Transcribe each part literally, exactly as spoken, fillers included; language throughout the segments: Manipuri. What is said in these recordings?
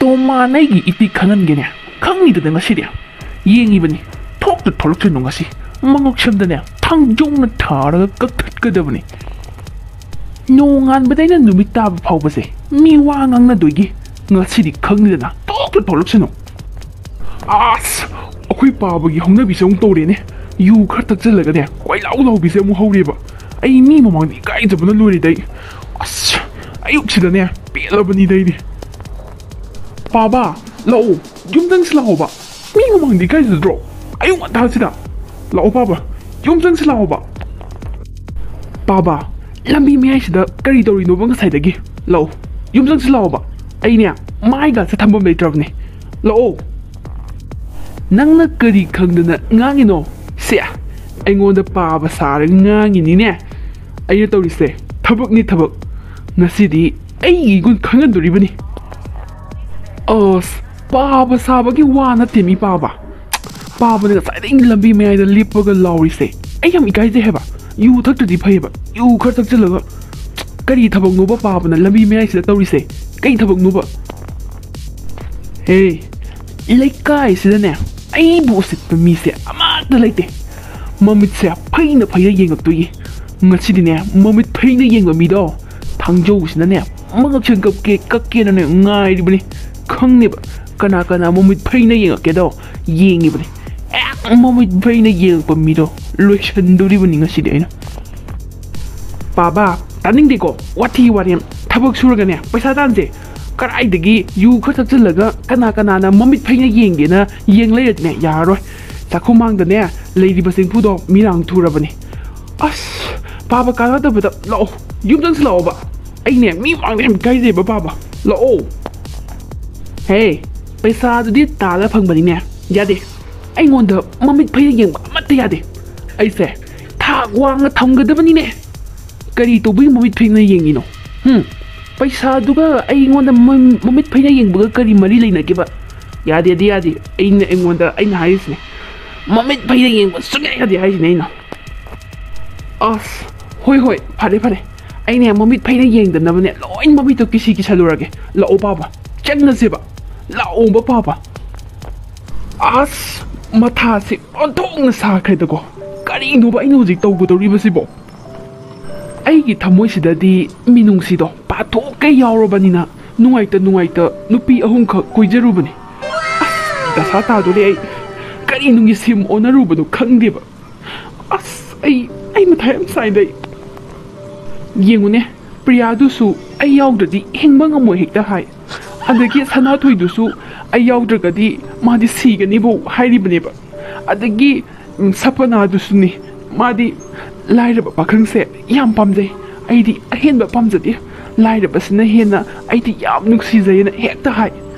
ꯇꯣꯃꯥꯟ, ꯑꯩꯒꯤ ꯏꯇꯤ ꯈꯪꯍꯟꯒꯦꯅꯦ꯫ ꯈꯪꯉꯤꯗꯅ ꯉꯁꯤꯗꯤ꯫ ꯌꯦꯡꯉꯤꯕꯅꯤ꯫ ꯊꯣꯛꯇ ꯊꯣꯛꯂꯛꯁꯅꯨ ꯉꯁꯤ꯫ ꯃꯉꯛꯁꯝꯗꯅꯦ ꯊꯥꯡꯖꯧꯅ ꯊꯥꯔꯒ ꯀꯛꯊꯠꯀꯗꯕꯅꯤ꯫ ꯅꯣꯡꯉꯥꯟꯕꯗꯩꯅ ꯅꯨꯃꯤꯠ ꯇꯥꯕ ꯐꯥꯎꯕꯁꯦ ꯃꯤ ꯋꯥ ꯉꯥꯡꯅꯗꯣꯏꯒꯤ꯫ ꯉꯁꯤꯗꯤ ꯈꯪꯉꯤꯗꯅ ꯊꯣꯛꯇ ꯊꯣꯛꯂꯛꯁꯅꯨ꯫ ꯑꯁ! ꯑꯩꯈꯣꯏ ꯄꯥꯕꯒꯤ ꯍꯧꯅꯕꯤꯁꯦ ꯑꯃꯨꯛ ꯇꯧꯔꯦꯅꯦ꯫ ꯌꯨ ꯈꯔ ꯊꯛꯆꯜꯂꯒꯅꯦ ꯀꯣꯏꯂꯥꯎ ꯂꯥꯎꯕꯤꯁꯦ ꯑꯃꯨꯛ ꯍꯧꯔꯦꯕ꯫ ꯑꯩ ꯃꯤ ꯃꯃꯥꯡꯗ ꯏꯀꯥꯏꯖꯕꯅ ꯂꯣꯏꯔꯦꯗ ꯑꯩ꯫ ꯑꯁ! ꯑꯌꯨꯛꯁꯤꯗꯅꯦ ꯄꯦꯜꯂꯕꯅꯤꯗ ꯑꯩꯗꯤ꯫ ꯄꯥꯕ, ꯂꯥꯛꯑꯣ, ꯌꯨꯝ ꯆꯪꯁꯤ ꯂꯥꯛꯑꯣꯕ꯫ ꯃꯤ ꯃꯃꯥꯡꯗ ꯏꯀꯥꯏꯖꯗ꯭ꯔꯣ? ꯑꯌꯨꯛ ꯉꯟꯇꯥꯁꯤꯗ꯫ ꯂꯥꯛꯑꯣ ꯄꯥꯕ, ꯌꯨꯝ ꯆꯪꯁꯤ ꯂꯥꯛꯑꯣꯕ꯫ ꯄꯥꯕ, ꯂꯝꯕꯤ ꯃꯌꯥꯏꯁꯤꯗ ꯀꯔꯤ ꯇꯧꯔꯤꯅꯣꯕ ꯉꯁꯥꯏꯗꯒꯤ? ꯂꯥꯛꯑꯣ, ꯌꯨꯝ ꯆꯪꯁꯤ ꯂꯥꯛꯑꯣꯕ꯫ ꯑꯩꯅꯦ ꯃꯥꯏꯒꯁꯦ ꯊꯝꯐꯝ ꯂꯩꯇ꯭ꯔꯕꯅꯦ꯫ ꯂꯥꯛꯑꯣ꯫ ꯅꯪꯅ ꯀꯔꯤ ꯈꯪꯗꯅ ꯉꯥꯡꯉꯤꯅꯣ? ꯁꯦ, ꯑꯩꯉꯣꯟꯗ ꯄꯥꯕ ꯁꯥꯔꯒ ꯉꯥꯡꯉꯤꯅꯤꯅꯦ꯫ ꯑꯩꯅ ꯇꯧꯔꯤꯁꯦ ꯊꯕꯛꯅꯤ, ꯊꯕꯛ꯫ ꯉꯁꯤꯗꯤ ꯑꯩꯒꯤ ꯏꯒꯨꯟ ꯈꯪꯍꯟꯗꯣꯔꯤꯕꯅꯤ꯫ ꯑꯁ, ꯄꯥꯕ ꯁꯥꯕꯒꯤ ꯋꯥ ꯅꯠꯇꯦ ꯃꯤ ꯄꯥꯕ꯫ ꯄꯥꯕꯅ ꯉꯁꯥꯏꯗꯒꯤ ꯂꯝꯕꯤ ꯃꯌꯥꯏꯗ ꯂꯦꯞꯄꯒ ꯂꯥꯎꯔꯤꯁꯦ꯫ ꯑꯩ ꯌꯥꯝ ꯏꯀꯥꯏꯖꯩ ꯍꯥꯏꯕ꯫ ꯌꯨ ꯊꯛꯇ꯭ꯔꯗꯤ ꯐꯩꯌꯦꯕ꯫ ꯌꯨ ꯈꯔ ꯊꯛꯆꯤꯜꯂꯒ ꯀꯔꯤ ꯊꯕꯛꯅꯣꯕ ꯄꯥꯕꯅ ꯂꯝꯕꯤ ꯃꯌꯥꯏꯁꯤꯗ ꯇꯧꯔꯤꯁꯦ? ꯀꯩ ꯊꯕꯛꯅꯣꯕ? ꯍꯦ, ꯂꯩꯀꯥꯏꯁꯤꯗꯅꯦ ꯑꯩꯕꯨ ꯎꯁꯤꯠꯄ ꯃꯤꯁꯦ ꯑꯃꯠꯇ ꯂꯩꯇꯦ꯫ ꯃꯃꯤꯠꯁꯦ ꯐꯩꯅ ꯐꯩꯅ ꯌꯦꯡꯉꯛꯇꯣꯏꯒꯤ꯫ ꯉꯁꯤꯗꯤꯅꯦ ꯃꯃꯤꯠ ꯐꯩꯅ ꯌꯦꯡꯕ ꯃꯤꯗꯣ ꯊꯥꯡꯖꯧꯁꯤꯅꯅꯦ ꯃꯉꯛꯁꯝ ꯀꯛꯀꯦ ꯀꯛꯀꯦꯅꯅꯦ ꯉꯥꯏꯔꯤꯕꯅꯤ꯫ ꯈꯪꯅꯦꯕ ꯀꯅꯥ ꯀꯅꯥ ꯃꯃꯤꯠ ꯐꯩꯅ ꯌꯦꯡꯉꯛꯀꯦꯗꯣ ꯌꯦꯡꯉꯤꯕꯅꯤ꯫ ꯍꯦꯛ ꯃꯃꯤꯠ ꯐꯩꯅ ꯌꯦꯡꯉꯛꯄ ꯃꯤꯗꯣ ꯂꯣꯏꯁꯟꯗꯣꯔꯤꯕꯅꯤ ꯉꯁꯤꯗꯤ ꯑꯩꯅ꯫ ꯄꯥꯕ, ꯇꯥꯅꯤꯡꯗꯦꯀꯣ ꯋꯥꯊꯤ ꯋꯥꯔꯦꯝ꯫ ꯊꯕꯛ ꯁꯨꯔꯒꯅꯦ ꯄꯩꯁꯥ ꯇꯥꯟꯁꯦ꯫ ꯀꯗꯥꯏꯗꯒꯤ ꯌꯨ ꯈꯔ ꯊꯛꯆꯤꯜꯂꯒ ꯀꯅꯥ ꯀꯅꯥꯅ ꯃꯃꯤꯠ ꯐꯩꯅ ꯌꯦꯡꯒꯦꯅ ꯌꯦꯡ ꯂꯩꯔꯗꯤꯅꯦ ꯌꯥꯔꯔꯣꯏ꯫ ꯆꯥꯛꯈꯨꯃꯥꯡꯗꯅꯦ ꯂꯩꯔꯤꯕ ꯆꯦꯡꯐꯨꯗꯣ ꯃꯤꯔꯥꯡ ꯊꯨꯔꯕꯅꯤ꯫ ꯑꯁ, ꯄꯥꯕ ꯀꯥꯟꯅꯗꯕꯗ ꯂꯥꯛꯑꯣ, ꯌꯨꯝ ꯆꯪꯁꯤ ꯂꯥꯛꯑꯣꯕ꯫ ꯑꯩꯅꯦ ꯃꯤ ꯃꯃꯥꯡꯗ ꯌꯥꯝ ꯏꯀꯥꯏꯖꯩꯕ ꯄꯥꯕ꯫ ꯂꯥꯛꯑꯣ꯫ ꯍꯦ, ꯄꯩꯁꯥꯗꯨꯗꯤ ꯇꯥꯜꯂ ꯐꯪꯕꯅꯤꯅꯦ꯫ ꯌꯥꯗꯦ꯫ ꯑꯩꯉꯣꯟꯗ ꯃꯃꯤꯠ ꯐꯩꯅ ꯌꯦꯡꯕ ꯑꯃꯠꯇ ꯌꯥꯗꯦ꯫ ꯑꯩꯁꯦ ꯊꯥꯛ ꯋꯥꯡꯅ ꯊꯝꯒꯗꯕꯅꯤꯅꯦ꯫ ꯀꯔꯤ ꯇꯧꯕꯒꯤ ꯃꯃꯤꯠ ꯐꯩꯅ ꯌꯦꯡꯉꯤꯅꯣ? ꯍꯨꯝ? ꯄꯩꯁꯥꯗꯨꯒ ꯑꯩꯉꯣꯟꯗ ꯃ-, ꯃꯃꯤꯠ ꯐꯩꯅ ꯌꯦꯡꯕꯒ ꯀꯔꯤ ꯃꯔꯤ ꯂꯩꯅꯒꯦꯕ? ꯌꯥꯗꯦꯗꯤ ꯌꯥꯗꯦ꯫ ꯑꯩꯅ, ꯑꯩꯉꯣꯟꯗ, ꯑꯩꯅ ꯍꯥꯏꯔꯤꯁꯤꯅꯦ꯫ ꯃꯃꯤꯠ ꯐꯩꯅ ꯌꯦꯡꯕ ꯁꯨꯡꯌꯥ ꯌꯥꯗꯦ ꯍꯥꯏꯁꯤꯅꯦ ꯑꯩꯅ꯫ ꯑꯁ, ꯍꯣꯏ, ꯍꯣꯏ, ꯐꯔꯦ, ꯐꯔꯦ꯫ ꯑꯩꯅꯦ ꯃꯃꯤꯠ ꯐꯩꯅ ꯌꯦꯡꯗꯅꯕꯅꯦ ꯂꯣꯏ ꯃꯃꯤꯠꯇꯣ ꯀꯤꯁꯤ ꯀꯤꯁꯜꯂꯨꯔꯒꯦ꯫ ꯂꯥꯛꯑꯣ, ꯄꯥꯕ꯫ ꯆꯪꯉꯁꯦꯕ꯫ ꯂꯥꯛꯑꯣꯕ ꯄꯥꯕ꯫ ꯑꯁ, ꯃꯊꯥꯁꯦ ꯑꯣꯟꯊꯣꯛꯅ ꯁꯥꯈ꯭ꯔꯦꯗꯀꯣ꯫ ꯀꯔꯤꯅꯣꯕ ꯑꯩꯅ ꯍꯧꯖꯤꯛ ꯇꯧꯒꯗꯧꯔꯤꯕꯁꯤꯕꯣ? ꯑꯩꯒꯤ ꯊꯃꯣꯏꯁꯤꯗꯗꯤ ꯃꯤꯅꯨꯡꯁꯤꯗꯣ ꯄꯥꯊꯣꯛꯀ ꯌꯥꯎꯔꯕꯅꯤꯅ ꯅꯨꯡꯉꯥꯏꯇ ꯅꯨꯡꯉꯥꯏꯇ ꯅꯨꯄꯤ ꯑꯍꯨꯝꯈꯛ ꯀꯣꯏꯖꯔꯨꯕꯅꯤ꯫ ꯑꯁ, ꯗꯁꯥ ꯇꯥꯗꯣꯔꯦ ꯑꯩ꯫ ꯀꯔꯤ ꯅꯨꯡꯒꯤ ꯁꯤꯝ ꯑꯣꯟꯅꯔꯨꯕꯅꯣ ꯈꯪꯗꯦꯕ꯫ ꯑꯁ, ꯑꯩ, ꯑꯩ ꯃꯊꯥ ꯌꯥꯝ ꯁꯥꯏꯗ ꯑꯩ꯫ ꯌꯦꯡꯉꯨꯅꯦ, ꯄ꯭ꯔꯤꯌꯥꯗꯨꯁꯨ ꯑꯩ ꯌꯥꯎꯗ꯭ꯔꯗꯤ ꯍꯤꯡꯕ ꯉꯝꯃꯣꯏ ꯍꯦꯛꯇ ꯍꯥꯏ꯫ ꯑꯗꯒꯤ ꯁꯅꯥꯊꯣꯏꯗꯨꯁꯨ ꯑꯩ ꯌꯥꯎꯗ꯭ꯔꯒꯗꯤ ꯃꯥꯗꯤ ꯁꯤꯒꯅꯤꯕꯨ ꯍꯥꯏꯔꯤꯕꯅꯦꯕ꯫ ꯑꯗꯒꯤ, ꯎꯝ, ꯁꯄꯅꯥꯗꯨꯁꯨꯅꯤ, ꯃꯥꯗꯤ ꯂꯥꯏꯔꯕ ꯄꯥꯈꯪꯁꯦ ꯌꯥꯝ ꯄꯥꯝꯖꯩ꯫ ꯑꯩꯗꯤ ꯑꯍꯦꯟꯕ ꯄꯥꯝꯖꯗꯦ꯫ ꯂꯥꯏꯔꯕꯁꯤꯅ ꯍꯦꯟꯅ ꯑꯩꯗꯤ ꯌꯥꯝ ꯅꯨꯡꯁꯤꯖꯩꯅ ꯍꯦꯛꯇ ꯍꯥꯏ꯫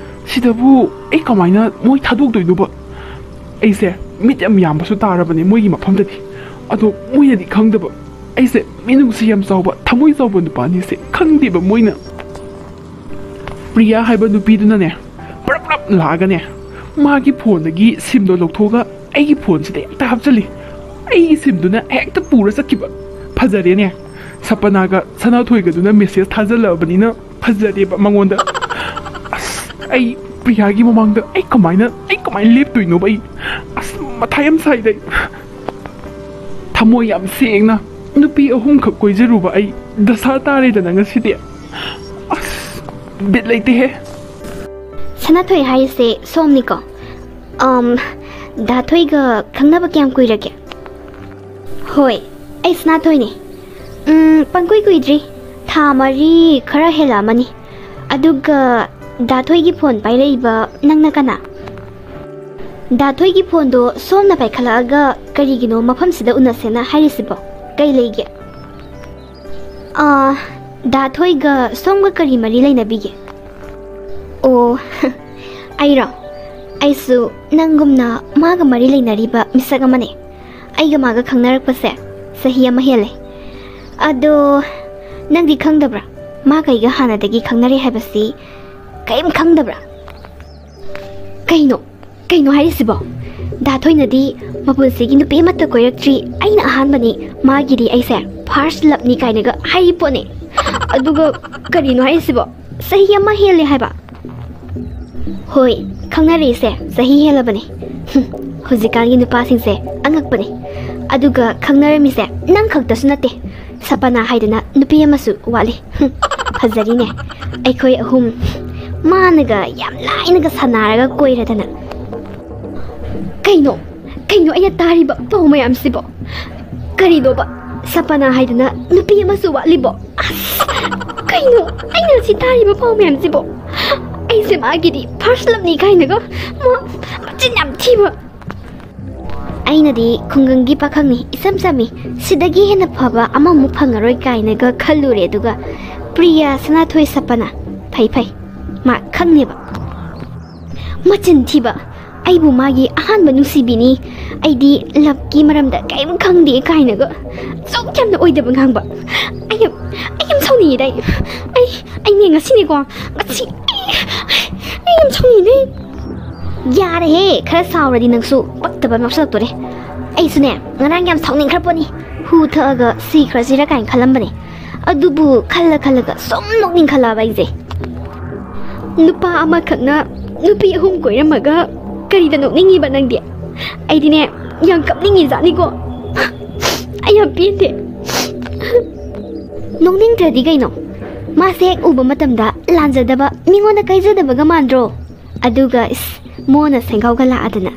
ꯁꯤꯗꯕꯨ ꯑꯩ ꯀꯃꯥꯏꯅ ꯃꯣꯏ ꯊꯥꯗꯣꯛꯇꯣꯏꯅꯣꯕ? ꯑꯩꯁꯦ ꯃꯤꯠ ꯌꯥꯝ ꯌꯥꯝꯕꯁꯨ ꯇꯥꯔꯕꯅꯦ ꯃꯣꯏꯒꯤ ꯃꯐꯝꯗꯗꯤ꯫ ꯑꯗꯣ ꯃꯣꯏꯅꯗꯤ ꯈꯪꯗꯕ, ꯑꯩꯁꯦ ꯃꯤꯅꯨꯡꯁꯤ ꯌꯥꯝ ꯆꯥꯎꯕ, ꯊꯃꯣꯏ ꯆꯥꯎꯕ ꯅꯨꯄꯥꯅꯤꯁꯦ ꯈꯪꯗꯦꯕ ꯃꯣꯏꯅ꯫ ꯄ꯭ꯔꯤꯌꯥ ꯍꯥꯏꯕ ꯅꯨꯄꯤꯗꯨꯅꯅꯦ, ꯄ꯭ꯔꯞ ꯄ꯭ꯔꯞ ꯂꯥꯛꯑꯒꯅꯦ, ꯃꯥꯒꯤ ꯐꯣꯟꯗꯒꯤ ꯁꯤꯝꯗꯣ ꯂꯧꯊꯣꯛꯑꯒ ꯑꯩꯒꯤ ꯐꯣꯟꯁꯤꯗ ꯍꯦꯛꯇ ꯍꯥꯞꯆꯜꯂꯤ꯫ ꯑꯩꯒꯤ ꯁꯤꯝꯗꯨꯅ ꯍꯦꯛꯇ ꯄꯨꯔ ꯆꯠꯈꯤꯕ꯫ ꯐꯖꯔꯦꯅꯦ꯫ ꯁꯄꯅꯥꯒ ꯁꯅꯥꯊꯣꯏꯒꯗꯨꯅ ꯃꯦꯁꯦꯖ ꯊꯥꯖꯜꯂꯛꯑꯕꯅꯤꯅ ꯐꯖꯔꯦꯕ ꯃꯉꯣꯟꯗ꯫ ꯑꯁ, ꯑꯩ ꯄ꯭ꯔꯤꯌꯥꯒꯤ ꯃꯃꯥꯡꯗ ꯑꯩ ꯀꯃꯥꯏꯅ, ꯑꯩ ꯀꯃꯥꯏꯅ ꯂꯦꯞꯇꯣꯏꯅꯣꯕ ꯑꯩ? ꯑꯁ, ꯃꯊꯥ ꯌꯥꯝ ꯁꯥꯏꯗ ꯑꯩ꯫ ꯊꯃꯣꯏ ꯌꯥꯝ ꯁꯦꯡꯅ ꯅꯨꯄꯤ ꯑꯍꯨꯝꯈꯛ ꯀꯣꯏꯖꯔꯨꯕ ꯑꯩ ꯗꯁꯥ ꯇꯥꯔꯦꯗꯅ ꯉꯁꯤꯗꯤ꯫ ꯑꯁ, ꯕꯤꯠ ꯂꯩꯇꯦꯍꯦ꯫ ꯁꯅꯥꯊꯣꯏ ꯍꯥꯏꯔꯤꯁꯦ ꯁꯣꯝꯅꯤꯀꯣ? ꯑꯝ, ꯗꯥ ꯊꯣꯏꯒ ꯈꯪꯅꯕ ꯀꯌꯥꯝ ꯀꯨꯏꯔꯒꯦ? ꯍꯣꯏ, ꯑꯩ ꯁꯅꯥꯊꯣꯏꯅꯦ꯫ ꯎꯝ, ꯄꯪꯀꯨꯏ ꯀꯨꯏꯗ꯭ꯔꯤ꯫ ꯊꯥ ꯃꯔꯤ ꯈꯔ ꯍꯦꯜꯂꯛꯑꯃꯅꯤ꯫ ꯑꯗꯨꯒ ꯗꯥ ꯊꯣꯏꯒꯤ ꯐꯣꯟ ꯄꯥꯏꯔꯛꯏꯕ ꯅꯪꯅ ꯀꯅꯥ? ꯗꯥ ꯊꯣꯏꯒꯤ ꯐꯣꯟꯗꯣ ꯁꯣꯝꯅ ꯄꯥꯏꯈꯠꯂꯛꯑꯒ ꯀꯔꯤꯒꯤꯅꯣ ꯃꯐꯝꯁꯤꯗ ꯎꯅꯁꯦꯅ ꯍꯥꯏꯔꯤꯁꯤꯕꯣ? ꯀꯩ ꯂꯩꯒꯦ? ꯑꯥ, ꯗꯥ ꯊꯣꯏꯒ ꯁꯣꯝꯒ ꯀꯔꯤ ꯃꯔꯤ ꯂꯩꯅꯕꯤꯒꯦ? ꯑꯣ, ꯑꯩꯔꯣ? ꯑꯩꯁꯨ ꯅꯪꯒꯨꯝꯅ ꯃꯥꯒ ꯃꯔꯤ ꯂꯩꯅꯔꯤꯕ ꯃꯤꯁꯛ ꯑꯃꯅꯦ꯫ ꯑꯩꯒ ꯃꯥꯒ ꯈꯪꯅꯔꯛꯄꯁꯦ ꯆꯍꯤ ꯑꯃ ꯍꯦꯜꯂꯦ꯫ ꯑꯗꯣ ꯅꯪꯗꯤ ꯈꯪꯗꯕ꯭ꯔꯥ? ꯃꯥꯒ ꯑꯩꯒ ꯍꯥꯟꯅꯗꯒꯤ ꯈꯪꯅꯔꯦ ꯍꯥꯏꯕꯁꯤ ꯀꯔꯤꯝ ꯈꯪꯗꯕ꯭ꯔꯥ? ꯀꯩꯅꯣ? ꯀꯩꯅꯣ ꯍꯥꯏꯔꯤꯁꯤꯕꯣ? ꯗꯥ ꯊꯣꯏꯅꯗꯤ ꯃꯄꯨꯟꯁꯤꯒꯤ ꯅꯨꯄꯤ ꯑꯃꯠꯇ ꯀꯣꯏꯔꯛꯇ꯭ꯔꯤ, ꯑꯩꯅ ꯑꯍꯥꯟꯕꯅꯤ, ꯃꯥꯒꯤꯗꯤ ꯑꯩꯁꯦ first loveꯅꯤ ꯀꯥꯏꯅꯒ ꯍꯥꯏꯔꯤ ꯄꯣꯠꯅꯦ꯫ ꯑꯗꯨꯒ ꯀꯔꯤꯅꯣ ꯍꯥꯏꯔꯤꯁꯤꯕꯣ? ꯆꯍꯤ ꯑꯃ ꯍꯦꯜꯂꯦ ꯍꯥꯏꯕ꯫ ꯍꯣꯏ, ꯈꯪꯅꯔꯛꯏꯁꯦ ꯆꯍꯤ ꯍꯦꯜꯂꯕꯅꯦ꯫ ꯍꯨꯝ, ꯍꯧꯖꯤꯛꯀꯥꯟꯒꯤ ꯅꯨꯄꯥꯁꯤꯡꯁꯦ ꯑꯉꯛꯄꯅꯦ꯫ ꯑꯗꯨꯒ ꯈꯪꯅꯔꯝꯃꯤꯁꯦ ꯅꯪ ꯈꯛꯇꯁꯨ ꯅꯠꯇꯦ, ꯁꯄꯅꯥ ꯍꯥꯏꯗꯅ ꯅꯨꯄꯤ ꯑꯃꯁꯨ ꯋꯥꯠꯂꯤ꯫ ꯍꯨꯝ, ꯐꯖꯔꯤꯅꯦ꯫ ꯑꯩꯈꯣꯏ ꯑꯍꯨꯝ ꯃꯥꯅꯒ ꯌꯥꯝ ꯂꯥꯏꯅꯒ ꯁꯥꯟꯅꯔꯒ ꯀꯣꯏꯔꯗꯅ꯫ ꯀꯩꯅꯣ? ꯀꯩꯅꯣ ꯑꯩꯅ ꯇꯥꯔꯤꯕ ꯄꯥꯎ ꯃꯌꯥꯝꯁꯤꯕꯣ? ꯀꯔꯤꯅꯣꯕ? ꯁꯄꯅꯥ ꯍꯥꯏꯗꯅ ꯅꯨꯄꯤ ꯑꯃꯁꯨ ꯋꯥꯠꯂꯤꯕꯣ? ꯑꯁ! ꯀꯩꯅꯣ ꯑꯩꯅ ꯁꯤ ꯇꯥꯔꯤꯕ ꯄꯥꯎ ꯃꯌꯥꯝꯁꯤꯕꯣ? ꯑꯩꯁꯦ ꯃꯥꯒꯤꯗꯤ first loveꯅꯤ ꯀꯥꯏꯅꯒ, ꯃꯥ ꯃꯆꯤꯟ ꯌꯥꯝ ꯊꯤꯕ꯫ ꯑꯩꯅꯗꯤ ꯈꯨꯡꯒꯪꯒꯤ ꯄꯥꯈꯪꯅꯤ, ꯏꯆꯝ ꯆꯝꯃꯤ, ꯁꯤꯗꯒꯤ ꯍꯦꯟꯅ ꯐꯕ ꯑꯃꯃꯨꯛ ꯐꯪꯉꯔꯣꯏ ꯀꯥꯏꯅꯒ ꯈꯜꯂꯨꯔꯦ꯫ ꯑꯗꯨꯒ ꯄ꯭ꯔꯤꯌꯥ ꯁꯅꯥꯊꯣꯏ ꯁꯄꯅꯥ, ꯐꯩ ꯐꯩ, ꯃꯥ ꯈꯪꯅꯦꯕ꯫ ꯃꯆꯤꯟ ꯊꯤꯕ! ꯑꯩꯕꯨ ꯃꯥꯒꯤ ꯑꯍꯥꯟꯕ ꯅꯨꯡꯁꯤꯕꯤꯅꯤ, ꯑꯩꯗꯤ loveꯀꯤ ꯃꯔꯝꯗ ꯀꯔꯤꯝ ꯈꯪꯗꯦ ꯀꯥꯏꯅꯒ ꯑꯁꯨꯛ ꯌꯥꯝꯅ ꯑꯣꯏꯗꯕ ꯉꯥꯡꯕ꯫ ꯑꯩ ꯌꯥꯝ, ꯑꯩ ꯌꯥꯝ ꯁꯥꯎꯅꯤꯡꯉꯤꯗ꯫ ꯑꯩ, ꯑꯩ, ꯑꯩꯅꯦ ꯉꯁꯤꯅꯦꯀꯣ, ꯉꯁꯤ ꯑꯩ, ꯑꯩ ꯌꯥꯝ ꯁꯥꯎꯅꯤꯡꯉꯤꯗ꯫ ꯌꯥꯔꯦꯍꯦ, ꯈꯔ ꯁꯥꯎꯔꯗꯤ ꯅꯪꯁꯨ ꯄꯛꯇꯕ ꯑꯃ ꯌꯥꯎꯁꯜꯂꯛꯇꯣꯔꯦ꯫ ꯑꯩꯁꯨꯅꯦ, ꯉꯔꯥꯡ ꯌꯥꯝ ꯁꯥꯎꯅꯤꯡꯈ꯭ꯔ ꯄꯣꯠꯅꯤ꯫ ꯍꯨ ꯊꯛꯑꯒ ꯁꯤꯈ꯭ꯔꯁꯤꯔ ꯀꯥꯏꯅ ꯈꯜꯂꯝꯕꯅꯦ꯫ ꯑꯗꯨꯕꯨ ꯈꯜꯂ ꯈꯜꯂꯒ ꯁꯨꯝ ꯅꯣꯛꯅꯤꯡꯈꯠꯂꯛꯑꯕ ꯑꯩꯁꯦ꯫ ꯅꯨꯄꯥ ꯑꯃꯈꯛꯅ ꯅꯨꯄꯤ ꯑꯍꯨꯝ ꯀꯣꯏꯔꯝꯃꯒ ꯀꯔꯤꯗ ꯅꯣꯛꯅꯤꯡꯉꯤꯕ ꯅꯪꯗꯤ? ꯑꯩꯗꯤꯅꯦ, ꯌꯥꯝ ꯀꯞꯅꯤꯡꯉꯤ ꯖꯥꯠꯅꯤꯀꯣ꯫ ꯑꯩ ꯌꯥꯝ ꯄꯦꯟꯗꯦ꯫ ꯅꯣꯛꯅꯤꯡꯗ꯭ꯔꯗꯤ ꯀꯩꯅꯣ? ꯃꯥꯁꯦ ꯍꯦꯛ ꯎꯕ ꯃꯇꯝꯗ ꯂꯥꯟꯖꯗꯕ, ꯃꯤꯉꯣꯟꯗ ꯀꯥꯏꯖꯗꯕꯒ ꯃꯥꯟꯗ꯭ꯔꯣ? ꯑꯗꯨꯒ ꯏꯁ, ꯃꯣꯟꯅ ꯁꯦꯡꯒꯥꯎꯒ ꯂꯥꯛꯑꯗꯅ꯫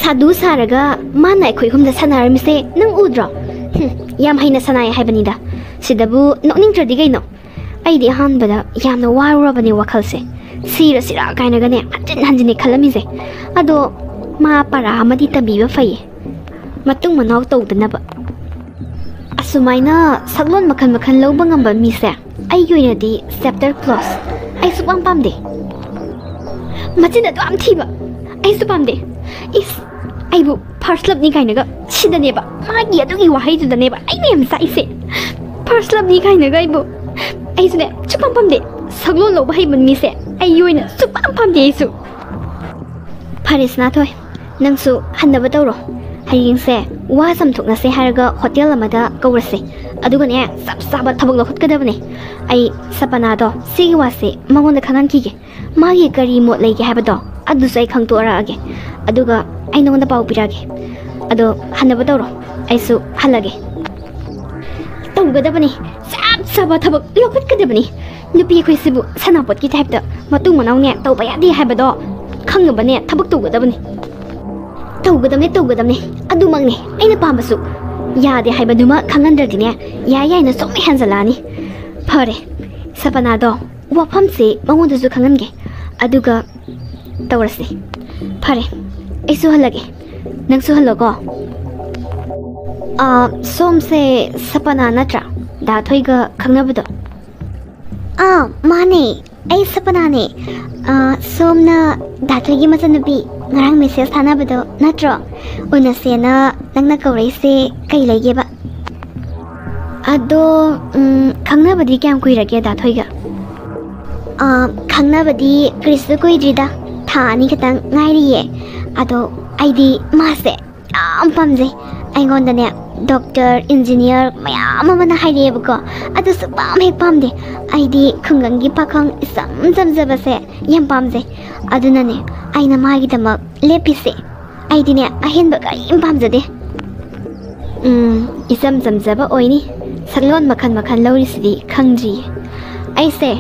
ꯁꯥꯗꯨ ꯁꯥꯔꯒ ꯃꯥꯅ ꯑꯩꯈꯣꯏ ꯑꯍꯨꯝꯗ ꯁꯥꯟꯅꯔꯝꯃꯤꯁꯦ ꯅꯪ ꯎꯗ꯭ꯔꯣ? ꯍꯨꯝ, ꯌꯥꯝ ꯍꯩꯅ ꯁꯥꯟꯅꯩ ꯍꯥꯏꯕꯅꯤꯗ꯫ ꯁꯤꯗꯕꯨ ꯅꯣꯛꯅꯤꯡꯗ꯭ꯔꯗꯤ ꯀꯩꯅꯣ? ꯑꯩꯗꯤ ꯑꯍꯥꯟꯕꯗ ꯌꯥꯝꯅ ꯋꯥꯔꯨꯔꯕꯅꯦ ꯋꯥꯈꯜꯁꯦ꯫ ꯁꯤꯔꯁꯤꯔꯥ ꯀꯥꯏꯅꯒꯅꯦ ꯍꯟꯖꯤꯟ ꯍꯟꯖꯤꯟꯅꯦ ꯈꯜꯂꯝꯃꯤꯁꯦ꯫ ꯑꯗꯣ ꯃꯥ ꯄꯔꯥ ꯑꯃꯗꯤ ꯇꯝꯕꯤꯕ ꯐꯩꯌꯦ, ꯃꯇꯨꯡ ꯃꯅꯥꯎ ꯇꯧꯗꯅꯕ꯫ ꯑꯁꯨꯃꯥꯏꯅ ꯁꯛꯂꯣꯟ ꯃꯈꯜ ꯃꯈꯜ ꯂꯧꯕ ꯉꯝꯕ ꯃꯤꯁꯦ ꯑꯩꯒꯤ ꯑꯣꯏꯅꯗꯤ chapter close꯫ ꯑꯩ ꯁꯨꯛꯄꯥꯝ ꯄꯥꯝꯗꯦ꯫ ꯃꯆꯤꯟ ꯑꯗꯨ ꯌꯥꯝ ꯊꯤꯕ꯫ ꯑꯩꯁꯨ ꯄꯥꯝꯗꯦ꯫ ꯏꯁ, ꯑꯩꯕꯨ first loveꯅꯤ ꯀꯥꯏꯅꯒ ꯁꯤꯗꯅꯦꯕ, ꯃꯥꯒꯤ ꯑꯗꯨꯒꯤ ꯋꯥꯍꯩꯗꯨꯗꯅꯦꯕ ꯑꯩꯅ ꯌꯥꯝ ꯆꯥꯛꯏꯁꯦ꯫ First loveꯅꯤ ꯀꯥꯏꯅꯒ ꯑꯩꯕꯨ, ꯑꯩꯁꯨꯅꯦ ꯁꯨꯛꯄꯥꯝ ꯄꯥꯝꯗꯦ꯫ ꯁꯛꯂꯣꯟ ꯂꯧꯕ ꯍꯩꯕ ꯃꯤꯁꯦ ꯑꯩꯒꯤ ꯑꯣꯏꯅ ꯁꯨꯛꯄꯥꯝ ꯄꯥꯝꯗꯦ ꯑꯩꯁꯨ꯫ ꯐꯔꯦ ꯁꯅꯥꯊꯣꯏ, ꯅꯪꯁꯨ ꯍꯟꯅꯕ ꯇꯧꯔꯣ꯫ ꯍꯌꯦꯡꯁꯦ ꯋꯥ ꯆꯝꯊꯣꯛꯅꯁꯦ ꯍꯥꯏꯔꯒ ꯍꯣꯇꯦꯜ ꯑꯃꯗ ꯀꯧꯔꯁꯦ꯫ ꯑꯗꯨꯒꯅꯦ, ꯆꯞ ꯆꯥꯕ ꯊꯕꯛ ꯂꯧꯈꯠꯀꯗꯕꯅꯦ꯫ ꯑꯩ ꯁꯄꯅꯥꯗꯣ, ꯁꯤꯒꯤ ꯋꯥꯁꯦ ꯃꯉꯣꯟꯗ ꯈꯪꯍꯟꯈꯤꯒꯦ꯫ ꯃꯥꯒꯤ ꯀꯔꯤ ꯃꯣꯠ ꯂꯩꯒꯦ ꯍꯥꯏꯕꯗꯣ ꯑꯗꯨꯁꯨ ꯑꯩ ꯈꯪꯗꯣꯛꯑꯔꯛꯑꯒꯦ꯫ ꯑꯗꯨꯒ ꯑꯩ ꯅꯉꯣꯟꯗ ꯄꯥꯎ ꯄꯤꯔꯛꯑꯒꯦ꯫ ꯑꯗꯣ ꯍꯟꯅꯕ ꯇꯧꯔꯣ, ꯑꯩꯁꯨ ꯍꯜꯂꯒꯦ꯫ ꯇꯧꯒꯗꯕꯅꯤ, ꯆꯞ ꯆꯥꯕ ꯊꯕꯛ ꯂꯧꯈꯠꯀꯗꯕꯅꯤ꯫ ꯅꯨꯄꯤ ꯑꯩꯈꯣꯏꯁꯤꯕꯨ ꯁꯅꯥꯄꯣꯠꯀꯤ ꯇꯥꯏꯞꯇ ꯃꯇꯨꯡ ꯃꯅꯥꯎꯅꯦ ꯇꯧꯕ ꯌꯥꯗꯦ ꯍꯥꯏꯕꯗꯣ ꯈꯪꯉꯕꯅꯦ, ꯊꯕꯛ ꯇꯧꯒꯗꯕꯅꯤ꯫ ꯇꯧꯒꯗꯕꯅꯦ, ꯇꯧꯒꯗꯕꯅꯦ꯫ ꯑꯗꯨꯃꯛꯅꯦ ꯑꯩꯅ ꯄꯥꯝꯕꯁꯨ꯫ ꯌꯥꯗꯦ ꯍꯥꯏꯕꯗꯨꯃ ꯈꯪꯍꯟꯗ꯭ꯔꯗꯤꯅꯦ, ꯌꯥꯏ ꯌꯥꯏꯅ ꯁꯨꯝ ꯍꯦꯟꯖꯜꯂꯛꯑꯅꯤ꯫ ꯐꯔꯦ, ꯁꯄꯅꯥꯗꯣ ꯋꯥꯐꯝꯁꯦ ꯃꯉꯣꯟꯗꯁꯨ ꯈꯪꯍꯟꯒꯦ꯫ ꯑꯗꯨꯒ ꯇꯧꯔꯁꯤ꯫ ꯐꯔꯦ, ꯑꯩꯁꯨ ꯍꯜꯂꯒꯦ, ꯅꯪꯁꯨ ꯍꯜꯂꯣꯀꯣ꯫ ꯑꯥ, ꯁꯣꯝꯁꯦ ꯁꯄꯅꯥ ꯅꯠꯇ꯭ꯔꯥ? ꯗꯥ ꯊꯣꯏꯒ ꯈꯪꯅꯕꯗꯣ? ꯑꯥ, ꯃꯥꯅꯦ, ꯑꯩ ꯁꯄꯅꯥꯅꯦ꯫ ꯑꯥ, ꯁꯣꯝꯅ ꯗꯥ ꯊꯣꯏꯒꯤ ꯃꯆꯟꯅꯨꯄꯤ ꯉꯔꯥꯡ ꯃꯦꯁꯦꯖ ꯊꯥꯅꯕꯗꯣ ꯅꯠꯇ꯭ꯔꯣ? ꯎꯅꯁꯦꯅ ꯅꯪꯅ ꯀꯧꯔꯛꯏꯁꯦ ꯀꯩ ꯂꯩꯒꯦꯕ? ꯑꯗꯣ, ꯎꯝ, ꯈꯪꯅꯕꯗꯤ ꯀꯌꯥꯝ ꯀꯨꯏꯔꯒꯦ ꯗꯥ ꯊꯣꯏꯒ? ꯑꯥ, ꯈꯪꯅꯕꯗꯤ ꯀꯔꯤꯁꯨ ꯀꯨꯏꯗ꯭ꯔꯤꯗ, ꯊꯥ ꯑꯅꯤ ꯈꯛꯇꯪ ꯉꯥꯏꯔꯤꯌꯦ꯫ ꯑꯗꯣ ꯑꯩꯗꯤ ꯃꯥꯁꯦ ꯌꯥꯝ ꯄꯥꯝꯖꯩ꯫ ꯑꯩꯉꯣꯟꯗꯅꯦ ꯗꯣꯛꯇꯔ, ꯏꯟꯖꯤꯅꯤꯌꯥꯔ ꯃꯌꯥꯝ ꯑꯃꯅ ꯍꯥꯏꯔꯛꯑꯦꯕꯀꯣ, ꯑꯗꯨꯁꯨ ꯄꯥꯝ ꯍꯦꯛ ꯄꯥꯝꯗꯦ꯫ ꯑꯩꯗꯤ ꯈꯨꯡꯒꯪꯒꯤ ꯄꯥꯈꯪ ꯏꯆꯝ ꯆꯝꯖꯕꯁꯦ ꯌꯥꯝ ꯄꯥꯝꯖꯩ꯫ ꯑꯗꯨꯅꯅꯦ ꯑꯩꯅ ꯃꯥꯒꯤꯗꯃꯛ ꯂꯦꯞꯄꯤꯁꯦ꯫ ꯑꯩꯗꯤꯅꯦ ꯑꯍꯦꯟꯕ ꯀꯔꯤꯝ ꯄꯥꯝꯖꯗꯦ꯫ ꯎꯝ, ꯏꯆꯝ ꯆꯝꯖꯕ ꯑꯣꯏꯅꯤ꯫ ꯁꯛꯂꯣꯟ ꯃꯈꯜ ꯃꯈꯜ ꯂꯧꯔꯤꯁꯤꯗꯤ ꯈꯪꯗ꯭ꯔꯤꯌꯦ꯫ ꯑꯩꯁꯦ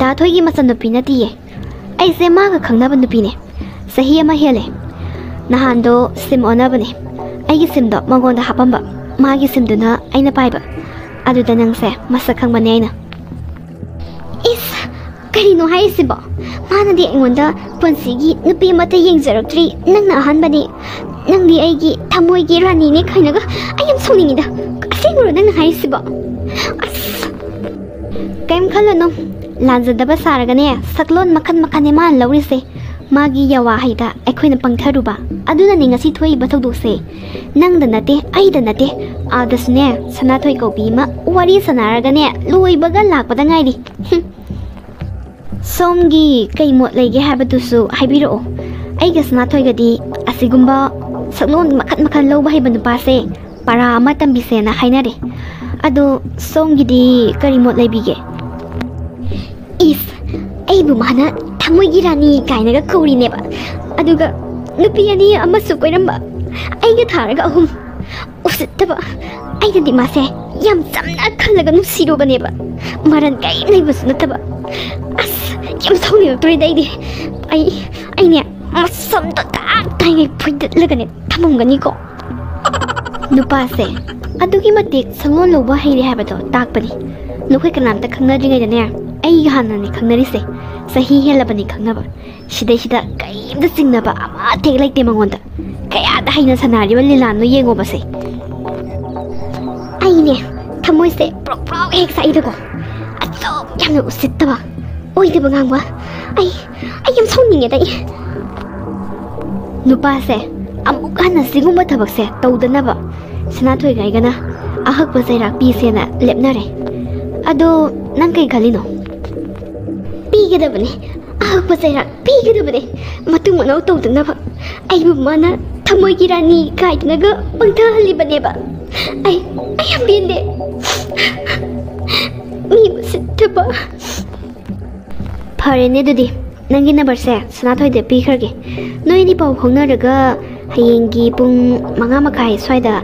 ꯗꯥ ꯊꯣꯏꯒꯤ ꯃꯆꯟꯅꯨꯄꯤ ꯅꯠꯇꯤꯌꯦ꯫ ꯑꯩꯁꯦ ꯃꯥꯒ ꯈꯪꯅꯕ ꯅꯨꯄꯤꯅꯦ꯫ ꯆꯍꯤ ꯑꯃ ꯍꯦꯜꯂꯦ꯫ ꯅꯍꯥꯟꯗꯣ ꯁꯤꯝ ꯑꯣꯟꯅꯕꯅꯦ꯫ ꯑꯩꯒꯤ ꯁꯤꯝꯗꯣ ꯃꯉꯣꯟꯗ ꯍꯥꯞꯄꯝꯕ, ꯃꯥꯒꯤ ꯁꯤꯝꯗꯨꯅ ꯑꯩꯅ ꯄꯥꯏꯕ꯫ ꯑꯗꯨꯗ ꯅꯪꯁꯦ ꯃꯁꯛ ꯈꯪꯕꯅꯦ ꯑꯩꯅ꯫ ꯏꯁ, ꯀꯔꯤꯅꯣ ꯍꯥꯏꯔꯤꯁꯤꯕꯣ? ꯃꯥꯅꯗꯤ ꯑꯩꯉꯣꯟꯗ ꯄꯨꯟꯁꯤꯒꯤ ꯅꯨꯄꯤ ꯑꯃꯠꯇ ꯌꯦꯡꯖꯔꯛꯇ꯭ꯔꯤ, ꯅꯪꯅ ꯑꯍꯥꯟꯕꯅꯤ꯫ ꯅꯪꯗꯤ ꯑꯩꯒꯤ ꯊꯃꯣꯏꯒꯤ ꯔꯥꯅꯤꯅꯦ ꯀꯥꯏꯅꯒ꯫ ꯑꯩ ꯌꯥꯝ ꯁꯥꯎꯅꯤꯡꯉꯤꯗ꯫ ꯑꯁꯦꯡꯕꯔꯣ ꯅꯪꯅ ꯍꯥꯏꯔꯤꯁꯤꯕꯣ? ꯑꯁ! ꯀꯩꯝ ꯈꯜꯂꯨꯅꯨ꯫ ꯂꯥꯟꯖꯗꯕ ꯁꯥꯔꯒꯅꯦ, ꯁꯛꯂꯣꯟ ꯃꯈꯟ ꯃꯈꯟꯅꯦ ꯃꯥꯅ ꯂꯧꯔꯤꯁꯦ꯫ ꯃꯥꯒꯤ ꯌꯥꯋꯥ ꯍꯩꯗ ꯑꯩꯈꯣꯏꯅ ꯄꯪꯊꯔꯨꯕ꯫ ꯑꯗꯨꯅꯅꯦ ꯉꯁꯤ ꯊꯣꯛꯏꯕ ꯊꯧꯗꯣꯛꯁꯦ꯫ ꯅꯪꯗ ꯅꯠꯇꯦ, ꯑꯩꯗ ꯅꯠꯇꯦ꯫ ꯑꯥꯗꯁꯨꯅꯦ, ꯁꯅꯥꯊꯣꯏ ꯀꯧꯕꯤ ꯑꯃ ꯋꯥꯔꯤ ꯁꯥꯟꯅꯔꯒꯅꯦ, ꯂꯣꯏꯕꯒ ꯂꯥꯛꯄꯗ ꯉꯥꯏꯔꯤ꯫ ꯍꯨꯝ꯫ ꯁꯣꯝꯒꯤ ꯀꯩ ꯃꯣꯠ ꯂꯩꯒꯦ ꯍꯥꯏꯕꯗꯨꯁꯨ ꯍꯥꯏꯕꯤꯔꯛꯑꯣ꯫ ꯑꯩꯒ ꯁꯅꯥꯊꯣꯏꯒꯗꯤ ꯑꯁꯤꯒꯨꯝꯕ ꯁꯛꯂꯣꯟ ꯃꯈꯟ ꯃꯈꯟ ꯂꯧꯕ ꯍꯩꯕ ꯅꯨꯄꯥꯁꯦ ꯄꯔꯥ ꯑꯃ ꯇꯝꯕꯤꯁꯦꯅ ꯍꯥꯏꯅꯔꯦ꯫ ꯑꯗꯣ ꯁꯣꯝꯒꯤꯗꯤ ꯀꯔꯤ ꯃꯣꯠ ꯂꯩꯕꯤꯒꯦ? ꯏꯁ, ꯑꯩꯕꯨ ꯃꯥꯅ ꯊꯃꯣꯏꯒꯤ ꯔꯥꯅꯤ ꯀꯥꯏꯅꯒ ꯀꯧꯔꯤꯅꯦꯕ꯫ ꯑꯗꯨꯒ ꯅꯨꯄꯤ ꯑꯅꯤ ꯑꯃꯁꯨ ꯀꯣꯏꯔꯝꯕ, ꯑꯩꯒ ꯊꯥꯔꯒ ꯑꯍꯨꯝ꯫ ꯎꯁꯤꯠꯇꯕ꯫ ꯑꯩꯅꯗꯤ ꯃꯥꯁꯦ ꯌꯥꯝ ꯆꯝꯅ ꯈꯜꯂꯒ ꯅꯨꯡꯁꯤꯔꯨꯕꯅꯦꯕ, ꯃꯔꯟ ꯀꯔꯤꯝ ꯂꯩꯕꯁꯨ ꯅꯠꯇꯕ꯫ ꯑꯁ, ꯌꯥꯝ ꯁꯥꯎꯅꯤꯡꯉꯛꯇꯣꯔꯦꯗ ꯑꯩꯗꯤ꯫ ꯑꯩ ꯑꯩꯅꯦ, ꯃꯁꯝꯗꯣ ꯇꯥꯛ ꯇꯥꯏꯉꯩ ꯐꯣꯏꯗꯠꯂꯒꯅꯦ ꯊꯝꯃꯝꯒꯅꯤꯀꯣ꯫ ꯅꯨꯄꯥꯁꯦ ꯑꯗꯨꯛꯀꯤ ꯃꯇꯤꯛ ꯁꯪꯒꯣꯟ ꯂꯧꯕ ꯍꯩꯔꯦ ꯍꯥꯏꯕꯗꯣ ꯇꯥꯛꯄꯅꯤ꯫ ꯅꯈꯣꯏ ꯀꯅꯥꯝꯇ ꯈꯪꯅꯗ꯭ꯔꯤꯉꯩꯗꯅꯦ, ꯑꯩꯒ ꯍꯥꯟꯅꯅꯦ ꯈꯪꯅꯔꯤꯁꯦ꯫ ꯆꯍꯤ ꯍꯦꯜꯂꯕꯅꯤ ꯈꯪꯅꯕ꯫ ꯁꯤꯗꯩꯁꯤꯗ ꯀꯔꯤꯝꯇ ꯆꯤꯡꯅꯕ ꯑꯃꯠꯇ ꯍꯦꯛ ꯂꯩꯇꯦ ꯃꯉꯣꯟꯗ꯫ ꯀꯌꯥꯗ ꯍꯩꯅ ꯁꯥꯟꯅꯔꯤꯕ ꯂꯤꯂꯥꯅꯣ ꯌꯦꯡꯉꯣꯕꯁꯦ꯫ ꯑꯩꯅꯦ, ꯊꯃꯣꯏꯁꯦ ꯄ꯭ꯔꯣꯛ ꯄ꯭ꯔꯣꯛ ꯍꯦꯛ ꯆꯥꯛꯏꯗꯀꯣ꯫ ꯑꯁꯨꯛ ꯌꯥꯝꯅ ꯎꯁꯤꯠꯇꯕ, ꯑꯣꯏꯗꯕ ꯉꯥꯡꯕ꯫ ꯑꯩ ꯑꯩ ꯌꯥꯝ ꯁꯥꯎꯅꯤꯡꯉꯦꯗ ꯑꯩ꯫ ꯅꯨꯄꯥꯁꯦ ꯑꯃꯨꯛ ꯍꯟꯅ ꯁꯤꯒꯨꯝꯕ ꯊꯕꯛꯁꯦ ꯇꯧꯗꯅꯕ ꯁꯅꯥꯊꯣꯏꯒ ꯑꯩꯒꯅ ꯑꯍꯛꯄ ꯆꯩꯔꯥꯛ ꯄꯤꯁꯦꯅ ꯂꯦꯞꯅꯔꯦ꯫ ꯑꯗꯣ ꯅꯪ ꯀꯩ ꯈꯜꯂꯤꯅꯣ? ꯄꯤꯒꯗꯕꯅꯦ, ꯑꯍꯛꯄ ꯆꯩꯔꯥꯛ ꯄꯤꯒꯗꯕꯅꯦ꯫ ꯃꯇꯨꯡ ꯃꯅꯥꯎ ꯇꯧꯗꯅꯕ ꯑꯩꯕꯨ ꯃꯥꯅ ꯊꯃꯣꯏꯒꯤ ꯔꯥꯅꯤ ꯀꯥꯏꯗꯅꯒ ꯄꯪꯊꯍꯜꯂꯤꯕꯅꯦꯕ꯫ ꯑꯩ ꯑꯩ ꯌꯥꯝ ꯄꯦꯟꯗꯦ꯫ ꯃꯤ ꯎꯁꯤꯠꯇꯕ꯫ ꯐꯔꯦꯅꯦ, ꯑꯗꯨꯗꯤ ꯅꯪꯒꯤ ꯅꯝꯕꯔꯁꯦ ꯁꯅꯥꯊꯣꯏꯗ ꯄꯤꯈ꯭ꯔꯒꯦ꯫ ꯅꯣꯏ ꯑꯅꯤ ꯄꯥꯎ ꯐꯥꯎꯅꯔꯒ ꯍꯌꯦꯡꯒꯤ ꯄꯨꯡ ꯃꯉꯥ ꯃꯈꯥꯏ ꯁ꯭ꯋꯥꯏꯗ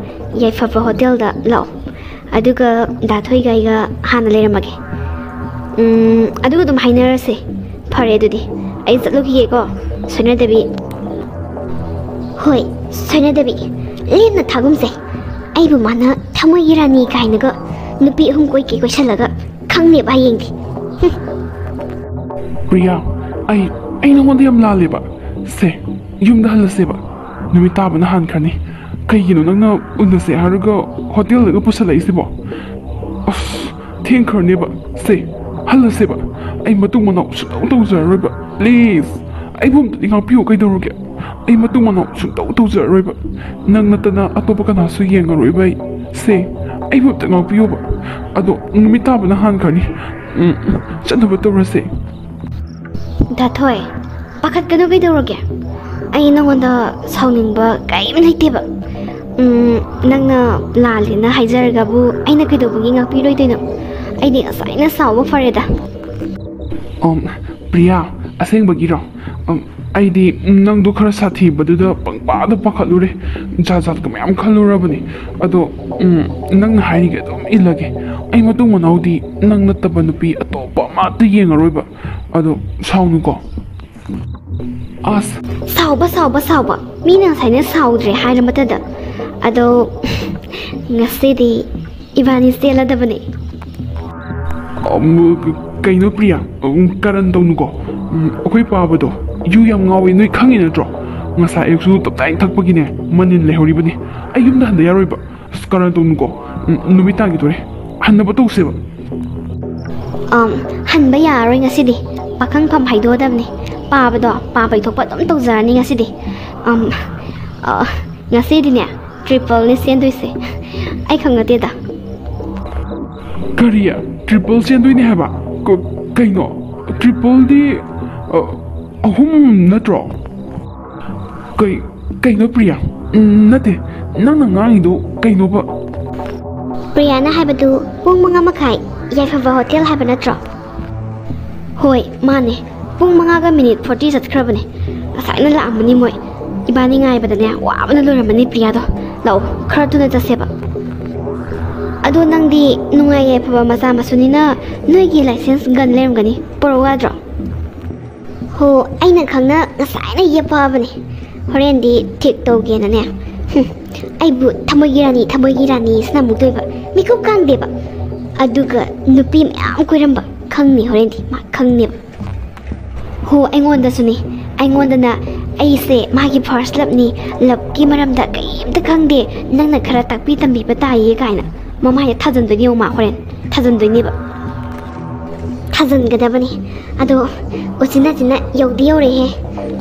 ꯌꯥꯏꯐꯕ ꯍꯣꯇꯦꯜꯗ ꯂꯥꯛꯑꯣ꯫ ꯑꯗꯨꯒ ꯗꯥ ꯊꯣꯏꯒ ꯑꯩꯒ ꯍꯥꯟꯅ ꯂꯩꯔꯝꯃꯒꯦ꯫ ꯎꯝ, ꯑꯗꯨꯒ ꯑꯗꯨꯝ ꯍꯥꯏꯅꯔꯁꯦ꯫ ꯐꯔꯦ, ꯑꯗꯨꯗꯤ ꯑꯩ ꯆꯠꯂꯨꯈꯤꯒꯦꯀꯣ꯫ ꯁꯣꯏꯅꯗꯕꯤ꯫ ꯍꯣꯏ, ꯁꯣꯏꯅꯗꯕꯤ꯫ ꯂꯦꯝꯅ ꯊꯥꯒꯨꯝꯁꯦ꯫ ꯑꯩꯕꯨ ꯃꯥꯅ ꯊꯃꯣꯏꯒꯤ ꯔꯥꯅꯤ ꯀꯥꯏꯅꯒ ꯅꯨꯄꯤ ꯑꯍꯨꯝ ꯀꯣꯏꯀꯦ ꯀꯣꯏꯁꯜꯂꯒ ꯈꯪꯅꯦꯕ ꯍꯌꯦꯡꯗꯤ꯫ ꯄ꯭ꯔꯤꯌꯥ, ꯑꯩ ꯑꯩ ꯅꯉꯣꯟꯗ ꯌꯥꯝ ꯂꯥꯜꯂꯦꯕ꯫ ꯁꯦ, ꯌꯨꯝꯗ ꯍꯜꯂꯁꯦꯕ꯫ ꯅꯨꯃꯤꯠ ꯇꯥꯕꯅ ꯍꯥꯟꯈ꯭ꯔꯅꯤ꯫ ꯀꯩꯒꯤꯅꯣ ꯅꯪꯅ ꯎꯅꯁꯦ ꯍꯥꯏꯔꯒ ꯍꯣꯇꯦꯜꯗꯒ ꯄꯨꯁꯜꯂꯛꯏꯁꯤꯕꯣ? ꯑꯁ, ꯊꯦꯡꯈ꯭ꯔꯅꯦꯕ꯫ ꯁꯦ, ꯍꯜꯂꯁꯦꯕ꯫ ꯑꯩ ꯃꯇꯨꯡ ꯃꯅꯥꯎ ꯁꯨꯡꯇꯧ ꯇꯧꯖꯔꯔꯣꯏꯕ꯫ ꯄ꯭ꯂꯤꯖ, ꯑꯩꯕꯨ ꯑꯝꯇꯗꯤ ꯉꯥꯛꯄꯤꯌꯨ꯫ ꯀꯩꯗꯧꯔꯒꯦ? ꯑꯩ ꯃꯇꯨꯡ ꯃꯅꯥꯎ ꯁꯨꯡꯇꯧ ꯇꯧꯖꯔꯔꯣꯏꯕ꯫ ꯅꯪ ꯅꯠꯇꯅ ꯑꯇꯣꯞꯄ ꯀꯅꯥꯁꯨ ꯌꯦꯡꯉꯔꯣꯏꯕ ꯑꯩ꯫ ꯁꯦ, ꯑꯩꯕꯨ ꯑꯝꯇ ꯉꯥꯛꯄꯤꯌꯨꯕ꯫ ꯑꯗꯣ ꯅꯨꯃꯤꯠ ꯇꯥꯕꯅ ꯍꯥꯟꯈ꯭ꯔꯅꯤ꯫ ꯎꯝ, ꯆꯠꯅꯕ ꯇꯧꯔꯁꯦ꯫ ꯗꯥ ꯊꯣꯏ, ꯄꯥꯈꯠꯀꯅꯨ, ꯀꯩꯗꯧꯔꯒꯦ? ꯑꯩ ꯅꯉꯣꯟꯗ ꯁꯥꯎꯅꯤꯡꯕ ꯀꯔꯤꯝ ꯂꯩꯇꯦꯕ꯫ ꯎꯝ, ꯅꯪꯅ ꯂꯥꯜꯂꯦꯅ ꯍꯥꯏꯖꯔꯒꯕꯨ ꯑꯩꯅ ꯀꯩꯗꯧꯕꯒꯤ ꯉꯥꯛꯄꯤꯔꯣꯏꯗꯣꯏꯅꯣ? ꯑꯩꯗꯤ ꯉꯁꯥꯏꯅ ꯁꯥꯎꯕ ꯐꯔꯦꯗ꯫ ꯑꯝ, ꯄ꯭ꯔꯤꯌꯥ, ꯑꯁꯦꯡꯕꯒꯤꯔꯣ? ꯑꯝ, ꯑꯩꯗꯤ ꯅꯪꯗꯣ ꯈꯔ ꯁꯥꯊꯤꯕꯗꯨꯗ ꯄꯪꯄꯥꯗ ꯄꯥꯈꯠꯂꯨꯔꯦ꯫ ꯖꯥꯠ ꯖꯥꯠꯀ ꯃꯌꯥꯝ ꯈꯜꯂꯨꯔꯕꯅꯤ꯫ ꯑꯗꯣ, ꯎꯝ, ꯅꯪꯅ ꯍꯥꯏꯔꯤꯒꯩ ꯑꯗꯨꯝ ꯏꯜꯂꯒꯦ꯫ ꯑꯩ ꯃꯇꯨꯡ ꯃꯅꯥꯎꯗꯤ ꯅꯪ ꯅꯠꯇꯕ ꯅꯨꯄꯤ ꯑꯇꯣꯞꯄ ꯑꯃꯠꯇ ꯌꯦꯡꯉꯔꯣꯏꯕ꯫ ꯑꯗꯣ, ꯁꯥꯎꯅꯨꯀꯣ꯫ ꯑꯁ꯫ ꯁꯥꯎꯕ, ꯁꯥꯎꯕ, ꯁꯥꯎꯕ꯫ ꯃꯤꯅ ꯉꯁꯥꯏꯅ ꯁꯥꯎꯗ꯭ꯔꯦ ꯍꯥꯏꯔ ꯃꯇꯗ꯫ ꯑꯗꯣ, ꯉꯁꯤꯗꯤ ꯏꯕꯥꯅꯤ ꯆꯦꯜꯂꯗꯕꯅꯦ꯫ ꯑꯝ, ꯀꯩꯅꯣ ꯄ꯭ꯔꯤꯌꯥ? ꯎꯝ, ꯀꯔꯟ ꯇꯧꯅꯨꯀꯣ꯫ ꯎꯝ, ꯑꯩꯈꯣꯏ ꯄꯥꯕꯗꯣ ꯌꯨ ꯌꯥꯝ ꯉꯥꯎꯋꯦ, ꯅꯣꯏ ꯈꯪꯉꯤ ꯅꯠꯇ꯭ꯔꯣ? ꯉꯁꯥꯏ ꯑꯌꯨꯛꯁꯨ ꯇꯞꯇꯥꯏ ꯊꯛꯄꯒꯤꯅꯦ, ꯃꯅꯤꯟ ꯂꯩꯍꯧꯔꯤꯕꯅꯤ꯫ ꯑꯩ ꯌꯨꯝꯗ ꯍꯟꯗ ꯌꯥꯔꯣꯏꯕ꯫ ꯑꯁ, ꯀꯔꯟ ꯇꯧꯅꯨꯀꯣ꯫ ꯎꯝ, ꯅꯨꯃꯤꯠ ꯇꯥꯈꯤꯗꯣꯔꯦ꯫ ꯍꯟꯅꯕ ꯇꯧꯁꯦꯕ꯫ ꯑꯝ, ꯍꯟꯕ ꯌꯥꯔꯔꯣꯏ ꯉꯁꯤꯗꯤ꯫ ꯄꯥꯈꯪꯐꯝ ꯍꯥꯏꯗꯣꯛꯑꯗꯕꯅꯤ꯫ ꯄꯥꯕꯗꯣ ꯄꯥꯕꯩ ꯊꯣꯛꯄ ꯑꯗꯨꯝ ꯇꯧꯖꯔꯅꯤ ꯉꯁꯤꯗꯤ꯫ ꯑꯝ, ꯑ, ꯉꯁꯤꯗꯤꯅꯦ, ꯇ꯭ꯔꯤꯄꯜꯅꯤ ꯆꯦꯟꯗꯣꯏꯁꯦ꯫ ꯑꯩ ꯈꯪ ꯅꯠꯇꯦꯗ꯫ ꯀꯔꯤ? ꯇ꯭ꯔꯤꯄꯜ ꯆꯦꯟꯗꯣꯏꯅꯦ ꯍꯥꯏꯕ? ꯀ-, ꯀꯩꯅꯣ? ꯇ꯭ꯔꯤꯄꯜꯗꯤ, ꯑ, ꯑꯍꯨꯝ ꯅꯠꯇ꯭ꯔꯣ? ꯀꯩ, ꯀꯩꯅꯣ ꯄ꯭ꯔꯤꯌꯥ? ꯎꯝ, ꯅꯠꯇꯦ, ꯅꯪꯅ ꯉꯥꯡꯉꯤꯗꯣ ꯀꯩꯅꯣꯕ? ꯄ꯭ꯔꯤꯌꯥꯅ ꯍꯥꯏꯕꯗꯨ ꯄꯨꯡ ꯃꯉꯥ ꯃꯈꯥꯏ ꯌꯥꯏꯐꯕ ꯍꯣꯇꯦꯜ ꯍꯥꯏꯕ ꯅꯠꯇ꯭ꯔꯣ? ꯍꯣꯏ, ꯃꯥꯅꯦ꯫ ꯄꯨꯡ ꯃꯉꯥꯒ ꯃꯤꯅꯤꯠ ꯐꯣꯔꯇꯤ ꯆꯠꯈ꯭ꯔꯕꯅꯦ꯫ ꯉꯁꯥꯏꯅ ꯂꯥꯛꯑꯝꯕꯅꯤ ꯃꯣꯏ꯫ ꯏꯕꯥꯅꯤ ꯉꯥꯏꯕꯗꯅꯦ, ꯋꯥꯕꯅ ꯂꯣꯏꯔꯝꯃꯅꯤ ꯄ꯭ꯔꯤꯌꯥꯗꯣ꯫ ꯂꯥꯛꯑꯣ, ꯈꯔ ꯊꯨꯅ ꯆꯠꯁꯦꯕ꯫ ꯑꯗꯣ ꯅꯪꯗꯤ ꯅꯨꯡꯉꯥꯏ ꯌꯥꯏꯐꯕ ꯃꯆꯥ ꯃꯁꯨꯅꯤꯅ ꯅꯣꯏꯒꯤ ꯂꯥꯏꯁꯦꯟꯁ ꯒꯟ ꯂꯩꯔꯝꯒꯅꯤ, ꯄꯨꯔꯛꯎ ꯌꯥꯗ꯭ꯔꯣ? ꯍꯣ, ꯑꯩꯅ ꯈꯪꯅ ꯉꯁꯥꯏꯅ ꯌꯦꯞꯄꯛꯑꯕꯅꯦ꯫ ꯍꯣꯔꯦꯟꯗꯤ ꯊꯦꯛ ꯇꯧꯒꯦꯅꯅꯦ꯫ ꯍꯨꯝ, ꯑꯩꯕꯨ ꯊꯃꯣꯏꯒꯤ ꯔꯥꯅꯤ, ꯊꯃꯣꯏꯒꯤ ꯔꯥꯅꯤ ꯁꯤꯅ ꯑꯃꯨꯛꯇꯣꯏꯕ꯫ ꯃꯤꯀꯨꯞ ꯈꯪꯗꯦꯕ꯫ ꯑꯗꯨꯒ ꯅꯨꯄꯤ ꯃꯌꯥꯝ ꯀꯣꯏꯔꯝꯕ ꯈꯪꯅꯤ ꯍꯣꯔꯦꯟꯗꯤ, ꯃꯥ ꯈꯪꯅꯦꯕ꯫ ꯍꯣ, ꯑꯩꯉꯣꯟꯗꯁꯨꯅꯤ꯫ ꯑꯩꯉꯣꯟꯗꯅ ꯑꯩꯁꯦ ꯃꯥꯒꯤ ꯐꯥꯔꯁ ꯂꯞꯅꯤ, ꯂꯞꯀꯤ ꯃꯔꯝꯗ ꯀꯔꯤꯝꯇ ꯈꯪꯗꯦ, ꯅꯪꯅ ꯈꯔ ꯇꯥꯛꯄꯤ ꯇꯝꯕꯤꯕ ꯇꯥꯏꯌꯦ ꯀꯥꯏꯅ ꯃꯃꯥꯏꯗ ꯊꯥꯖꯟꯗꯣꯏꯅꯦ ꯌꯦꯡꯉꯣ ꯃꯥ ꯍꯣꯔꯦꯟ꯫ ꯊꯥꯖꯟꯗꯣꯏꯅꯦꯕ꯫ ꯊꯥꯖꯟꯒꯗꯕꯅꯤ꯫ ꯑꯗꯣ ꯎꯆꯤꯟ ꯅꯥꯆꯤꯟꯅ ꯌꯧꯗꯤ ꯌꯧꯔꯛꯑꯦꯍꯦ꯫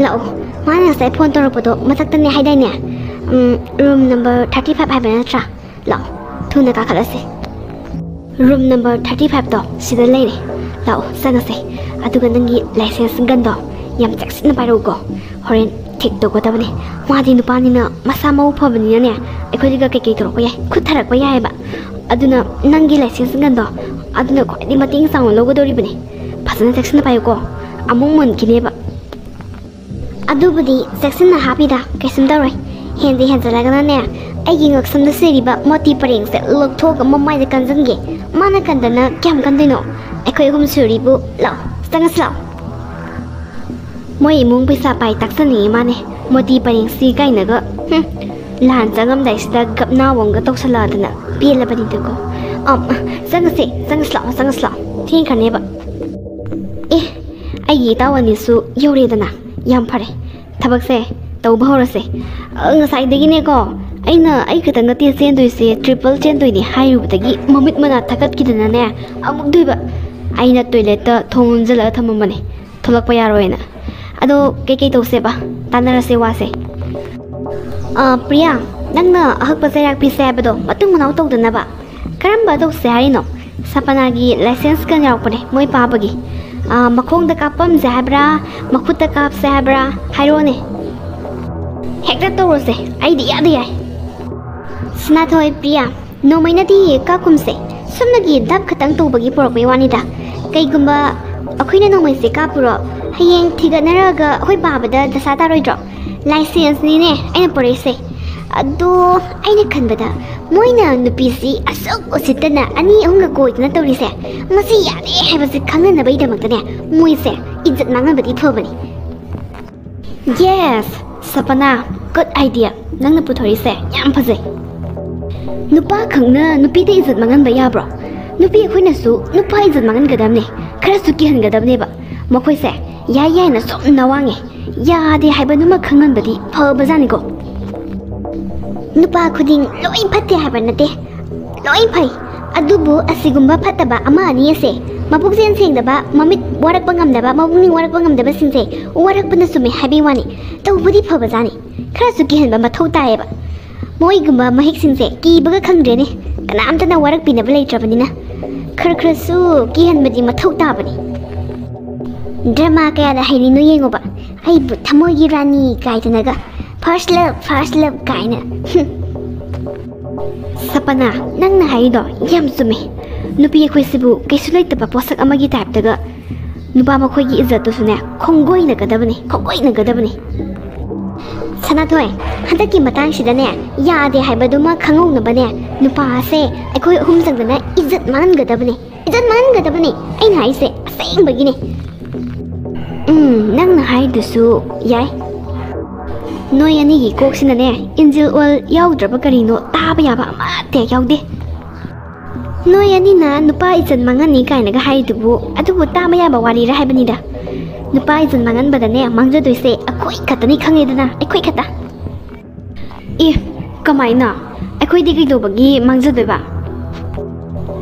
ꯂꯥꯛꯑꯣ꯫ ꯃꯥꯅ ꯉꯁꯥꯏ ꯐꯣꯟ ꯇꯧꯔꯛꯄꯗꯣ ꯃꯊꯛꯇꯅꯦ ꯍꯥꯏꯗꯥꯏꯅꯦ? ꯎꯝ, ꯔꯨꯝ ꯅꯝꯕꯔ ꯊꯥꯔꯇꯤ ꯐꯥꯏꯚ ꯍꯥꯏꯕ ꯅꯠꯇ꯭ꯔꯥ? ꯂꯥꯛꯑꯣ, ꯊꯨꯅ ꯀꯥꯈꯠꯂꯁꯦ꯫ ꯔꯨꯝ ꯅꯝꯕꯔ ꯊꯥꯔꯇꯤ ꯐꯥꯏꯚꯇꯣ ꯁꯤꯗ ꯂꯩꯔꯦ꯫ ꯂꯥꯛꯑꯣ, ꯆꯪꯉꯁꯦ꯫ ꯑꯗꯨꯒ ꯅꯪꯒꯤ ꯂꯥꯏꯁꯦꯟꯁ ꯒꯟꯗꯣ ꯌꯥꯝ ꯆꯦꯛꯁꯤꯟꯅ ꯄꯥꯏꯔꯛꯎꯀꯣ꯫ ꯍꯣꯔꯦꯟ ꯊꯦꯛ ꯇꯧꯒꯗꯕꯅꯤ꯫ ꯃꯥꯗꯤ ꯅꯨꯄꯥꯅꯤꯅ ꯃꯁꯥ ꯃꯎ ꯐꯕꯅꯤꯅꯅꯦ, ꯑꯩꯈꯣꯏꯗꯒ ꯀꯩꯀꯩ ꯇꯧꯔꯛꯄ ꯌꯥꯏ, ꯈꯨꯠ ꯊꯥꯔꯛꯄ ꯌꯥꯏꯑꯕ꯫ ꯑꯗꯨꯅ ꯅꯪꯒꯤ license ꯒꯟꯗꯣ ꯑꯗꯨꯅ ꯈ꯭ꯋꯥꯏꯗꯒꯤ ꯃꯇꯦꯡ ꯆꯥꯎꯅ ꯂꯧꯒꯗꯧꯔꯤꯕꯅꯤ꯫ ꯐꯖꯅ ꯆꯦꯛꯁꯤꯟꯅ ꯄꯥꯏꯌꯨꯀꯣ, ꯑꯃꯨꯛ ꯃꯨꯟꯈꯤꯅꯦꯕ꯫ ꯑꯗꯨꯕꯨꯗꯤ ꯆꯦꯛꯁꯤꯟꯅ ꯍꯥꯞꯄꯤꯗ, ꯀꯩꯁꯨꯝ ꯇꯧꯔꯣꯏ꯫ ꯍꯦꯟꯗꯤ ꯍꯦꯟꯖꯜꯂꯒꯅꯅꯦ, ꯑꯩꯒꯤ ꯉꯛꯁꯝꯗ ꯁꯤꯔꯤꯕ ꯃꯣꯇꯤ ꯄꯔꯦꯡꯁꯦ ꯂꯧꯊꯣꯛꯑꯒ ꯃꯃꯥꯏꯗ ꯀꯟꯖꯟꯒꯦ꯫ ꯃꯥꯅ ꯀꯟꯗꯅ ꯀꯌꯥꯝ ꯀꯟꯗꯣꯏꯅꯣ? ꯑꯩꯈꯣꯏ ꯑꯍꯨꯝ ꯁꯨꯔꯤꯕꯨ꯫ ꯂꯥꯛꯑꯣ, ꯆꯪꯉꯁꯤ ꯂꯥꯛꯑꯣ꯫ ꯃꯣꯏ ꯏꯃꯨꯡ ꯄꯩꯁꯥ ꯄꯥꯏ ꯇꯥꯛꯆꯅꯤꯡꯉꯤ ꯃꯥꯅꯦ꯫ ꯃꯣꯇꯤ ꯄꯔꯦꯡꯁꯤ ꯀꯥꯏꯅꯒ꯫ ꯍꯨꯝ, ꯂꯥꯟ ꯆꯪꯉꯝꯗꯥꯏꯁꯤꯗ ꯒꯞꯅꯥ ꯑꯃꯒ ꯇꯧꯁꯜꯂꯛꯑꯗꯅ ꯄꯦꯜꯂꯕꯅꯤꯗꯀꯣ꯫ ꯑꯝ, ꯆꯪꯉꯁꯦ, ꯆꯪꯉꯁꯤ ꯂꯥꯛꯑꯣ, ꯆꯪꯉꯁꯤ ꯂꯥꯛꯑꯣ, ꯊꯦꯡꯈ꯭ꯔꯅꯦꯕ꯫ ꯑꯦ, ꯑꯩꯒꯤ ꯏꯇꯥꯎ ꯑꯅꯤꯁꯨ ꯌꯧꯔꯦꯗꯅ꯫ ꯌꯥꯝ ꯐꯔꯦ, ꯊꯕꯛꯁꯦ ꯇꯧꯕ ꯍꯧꯔꯁꯦ꯫ ꯑ, ꯉꯁꯥꯏꯗꯒꯤꯅꯦꯀꯣ, ꯑꯩꯅ ꯑꯩ ꯈꯛꯇꯪ ꯅꯠꯇꯦ ꯆꯦꯟꯗꯣꯏꯁꯦ, triple ꯆꯦꯟꯗꯣꯏꯅꯦ ꯍꯥꯏꯔꯨꯕꯗꯒꯤ ꯃꯃꯤꯠ ꯃꯅꯥ ꯊꯛꯀꯠꯈꯤꯗꯅꯅꯦ, ꯑꯃꯨꯛꯇꯣꯏꯕ꯫ ꯑꯩꯅ toilet ꯇ ꯊꯣꯡ ꯂꯣꯟꯁꯤꯜꯂꯒ ꯊꯝꯃꯝꯕꯅꯦ, ꯊꯣꯛꯂꯛꯄ ꯌꯥꯔꯣꯏꯅ꯫ ꯑꯗꯣ ꯀꯩꯀꯩ ꯇꯧꯁꯦꯕ? ꯇꯥꯟꯅꯔꯁꯦ ꯋꯥꯁꯦ꯫ ꯑ, ꯄ꯭ꯔꯤꯌꯥ, ꯅꯪꯅ ꯑꯍꯛꯄ ꯆꯩꯔꯥꯛ ꯄꯤꯁꯦ ꯍꯥꯏꯕꯗꯣ ꯃꯇꯨꯡ ꯃꯅꯥꯎ ꯇꯧꯗꯅꯕ꯫ ꯀꯔꯝꯕ ꯇꯧꯁꯦ ꯍꯥꯏꯔꯤꯅꯣ? ꯁꯄꯅꯥꯒꯤ license ꯀ ꯌꯥꯎꯔꯛꯄꯅꯦ ꯃꯣꯏ ꯄꯥꯕꯒꯤ꯫ ꯑ, ꯃꯈꯣꯡꯗ ꯀꯥꯞꯄꯝꯁꯦ ꯍꯥꯏꯕ꯭ꯔꯥ, ꯃꯈꯨꯠꯇ ꯀꯥꯞꯁꯦ ꯍꯥꯏꯕ꯭ꯔꯥ? ꯍꯥꯏꯔꯣꯅꯦ꯫ ꯍꯦꯛꯇ ꯇꯧꯔꯁꯦ, ꯑꯩꯗꯤ ꯏꯌꯥꯗ ꯌꯥꯏ꯫ ꯁꯅꯥꯊꯣꯏ, ꯄ꯭ꯔꯤꯌꯥ, ꯅꯣꯡꯃꯩꯅꯗꯤ ꯀꯥꯞꯀꯨꯝꯁꯦ꯫ ꯁꯨꯞꯅꯒꯤ ꯙꯞ ꯈꯛꯇꯪ ꯇꯧꯕꯒꯤ ꯄꯨꯔꯛꯄꯩ ꯋꯥꯅꯤꯗ꯫ ꯀꯩꯒꯨꯝꯕ ꯑꯩꯈꯣꯏꯅ ꯅꯣꯡꯃꯩꯁꯦ ꯀꯥꯞꯄꯨꯔꯣ, ꯍꯌꯦꯡ ꯊꯤꯒꯠꯅꯔꯒ ꯑꯩꯈꯣꯏ ꯄꯥꯕꯗ ꯗꯁꯥ ꯇꯥꯔꯣꯏꯗ꯭ꯔꯣ? License ꯅꯤꯅꯦ ꯑꯩꯅ ꯄꯨꯔꯛꯏꯁꯦ꯫ ꯑꯗꯣ ꯑꯩꯅ ꯈꯟꯕꯗ ꯃꯣꯏꯅ ꯅꯨꯄꯤꯁꯤ ꯑꯁꯨꯛ ꯎꯁꯤꯠꯇꯅ ꯑꯅꯤ ꯑꯍꯨꯝꯒ ꯀꯣꯏꯗꯅ ꯇꯧꯔꯤꯁꯦ, ꯃꯁꯤ ꯌꯥꯗꯦ ꯍꯥꯏꯕꯁꯦ ꯈꯪꯍꯟꯅꯕꯒꯤꯗꯃꯛꯇꯅꯦ, ꯃꯣꯏꯁꯦ ꯏꯖꯠ ꯃꯥꯡꯍꯟꯕꯗꯤ ꯐꯕꯅꯤ꯫ Yes, ꯁꯄꯅꯥ, good idea꯫ ꯅꯪꯅ ꯄꯨꯊꯣꯔꯛꯏꯁꯦ ꯌꯥꯝ ꯐꯖꯩ꯫ ꯅꯨꯄꯥ ꯈꯛꯅ ꯅꯨꯄꯤꯗ ꯏꯖꯠ ꯃꯥꯡꯍꯟꯕ ꯌꯥꯕ꯭ꯔꯣ? ꯅꯨꯄꯤ ꯑꯩꯈꯣꯏꯅꯁꯨ ꯅꯨꯄꯥ ꯏꯖꯠ ꯃꯥꯡꯍꯟꯒꯗꯕꯅꯦ, ꯈꯔꯁꯨ ꯀꯤꯍꯟꯒꯗꯕꯅꯦꯕ꯫ ꯃꯈꯣꯏꯁꯦ ꯌꯥꯏ ꯌꯥꯏꯅ ꯁꯨꯝ ꯅꯋꯥꯡꯉꯦ, ꯌꯥꯗꯦ ꯍꯥꯏꯕꯗꯨꯃ ꯈꯪꯍꯟꯕꯗꯤ ꯐꯕꯖꯥꯠꯅꯤꯀꯣ꯫ ꯅꯨꯄꯥ ꯈꯨꯗꯤꯡ ꯂꯣꯏ ꯐꯠꯇꯦ ꯍꯥꯏꯕ ꯅꯠꯇꯦ, ꯂꯣꯏ ꯐꯩ꯫ ꯑꯗꯨꯕꯨ ꯑꯁꯤꯒꯨꯝꯕ ꯐꯠꯇꯕ ꯑꯃ ꯑꯅꯤ ꯑꯁꯦ, ꯃꯄꯨꯛꯆꯦꯜ ꯁꯦꯡꯗꯕ, ꯃꯃꯤꯠ ꯋꯥꯔꯛꯄ ꯉꯝꯗꯕ, ꯃꯄꯨꯛꯅꯤꯡ ꯋꯥꯔꯛꯄ ꯉꯝꯗꯕꯁꯤꯡꯁꯦ ꯋꯥꯔꯛꯄꯅ ꯆꯨꯝꯃꯦ ꯍꯥꯏꯕꯒꯤ ꯋꯥꯅꯤ꯫ ꯇꯧꯕꯗꯤ ꯐꯕꯖꯥꯠꯅꯤ, ꯈꯔꯁꯨ ꯀꯤꯍꯟꯕ ꯃꯊꯧ ꯇꯥꯏꯌꯦꯕ꯫ ꯃꯣꯏꯒꯨꯝꯕ ꯃꯍꯤꯛꯁꯤꯡꯁꯦ ꯀꯤꯕꯒ ꯈꯪꯗ꯭ꯔꯦꯅꯦ, ꯀꯅꯥꯝꯇꯅ ꯋꯥꯔꯛꯄꯤꯅꯕ ꯂꯩꯇ꯭ꯔꯕꯅꯤꯅ꯫ ꯈꯔ ꯈꯔꯁꯨ ꯀꯤꯍꯟꯕꯗꯤ ꯃꯊꯧ ꯇꯥꯕꯅꯤ꯫ ꯗ꯭ꯔꯃꯥ ꯀꯌꯥꯗ ꯍꯩꯔꯤꯅꯣ ꯌꯦꯡꯉꯣꯕ꯫ ꯑꯩꯕꯨ ꯊꯃꯣꯏꯒꯤ ꯔꯥꯅꯤ ꯀꯥꯏꯗꯅꯒ, "First love, first love" ꯀꯥꯏꯅ꯫ ꯁꯄꯅꯥ, ꯅꯪꯅ ꯍꯥꯏꯔꯤꯗꯣ ꯌꯥꯝ ꯆꯨꯝꯃꯦ꯫ ꯅꯨꯄꯤ ꯑꯩꯈꯣꯏꯁꯤꯕꯨ ꯀꯩꯁꯨ ꯂꯩꯇꯕ ꯄꯣꯠꯁꯛ ꯑꯃꯒꯤ ꯇꯥꯏꯞꯇꯒ ꯅꯨꯄꯥ ꯃꯈꯣꯏꯒꯤ ꯏꯖꯠꯇꯨꯁꯨꯅꯦ ꯈꯣꯡꯒꯣꯏꯅꯒꯗꯕꯅꯤ, ꯈꯣꯡꯒꯣꯏꯅꯒꯗꯕꯅꯤ꯫ ꯁꯅꯥꯊꯣꯏ, ꯍꯟꯗꯛꯀꯤ ꯃꯇꯥꯡꯁꯤꯗꯅꯦ, ꯌꯥꯗꯦ ꯍꯥꯏꯕꯗꯨꯃ ꯈꯪꯍꯧꯅꯕꯅꯦ, ꯅꯨꯄꯥ ꯑꯁꯦ ꯑꯩꯈꯣꯏ ꯑꯍꯨꯝ ꯆꯪꯗꯅ ꯏꯖꯠ ꯃꯥꯡꯍꯟꯒꯗꯕꯅꯤ꯫ ꯏꯖꯠ ꯃꯥꯡꯍꯟꯒꯗꯕꯅꯤ꯫ ꯑꯩꯅ ꯍꯥꯏꯁꯦ ꯑꯁꯦꯡꯕꯒꯤꯅꯦ꯫ ꯎꯝ, ꯅꯪꯅ ꯍꯥꯏꯗꯨꯁꯨ ꯌꯥꯏ꯫ ꯅꯣꯏ ꯑꯅꯤꯒꯤ ꯀꯣꯛꯁꯤꯅꯅꯦ, ꯏꯟꯖꯤꯜ ꯑꯣꯏꯜ ꯌꯥꯎꯗ꯭ꯔꯕ ꯀꯔꯤꯅꯣ ꯇꯥꯕ ꯌꯥꯕ ꯑꯃꯠꯇ ꯌꯥꯎꯗꯦ꯫ ꯅꯣꯏ ꯑꯅꯤꯅ ꯅꯨꯄꯥ ꯏꯖꯠ ꯃꯥꯡꯍꯟꯅꯤ ꯀꯥꯏꯅꯒ ꯍꯥꯏꯔꯤꯗꯨꯕꯨ, ꯑꯗꯨꯕꯨ ꯇꯥꯕ ꯌꯥꯕ ꯋꯥꯔꯤꯔ ꯍꯥꯏꯕꯅꯤꯗ꯫ ꯅꯨꯄꯥ ꯏꯖꯠ ꯃꯥꯡꯍꯟꯕꯗꯅꯦ, ꯃꯥꯡꯖꯗꯣꯏꯁꯦ ꯑꯩꯈꯣꯏ ꯈꯛꯇꯅꯤ, ꯈꯪꯉꯦꯗꯅ, ꯑꯩꯈꯣꯏ ꯈꯛꯇ꯫ ꯑꯦ, ꯀꯃꯥꯏꯅ? ꯑꯩꯈꯣꯏꯗꯤ ꯀꯩꯗꯧꯕꯒꯤ ꯃꯥꯡꯖꯗꯣꯏꯕ?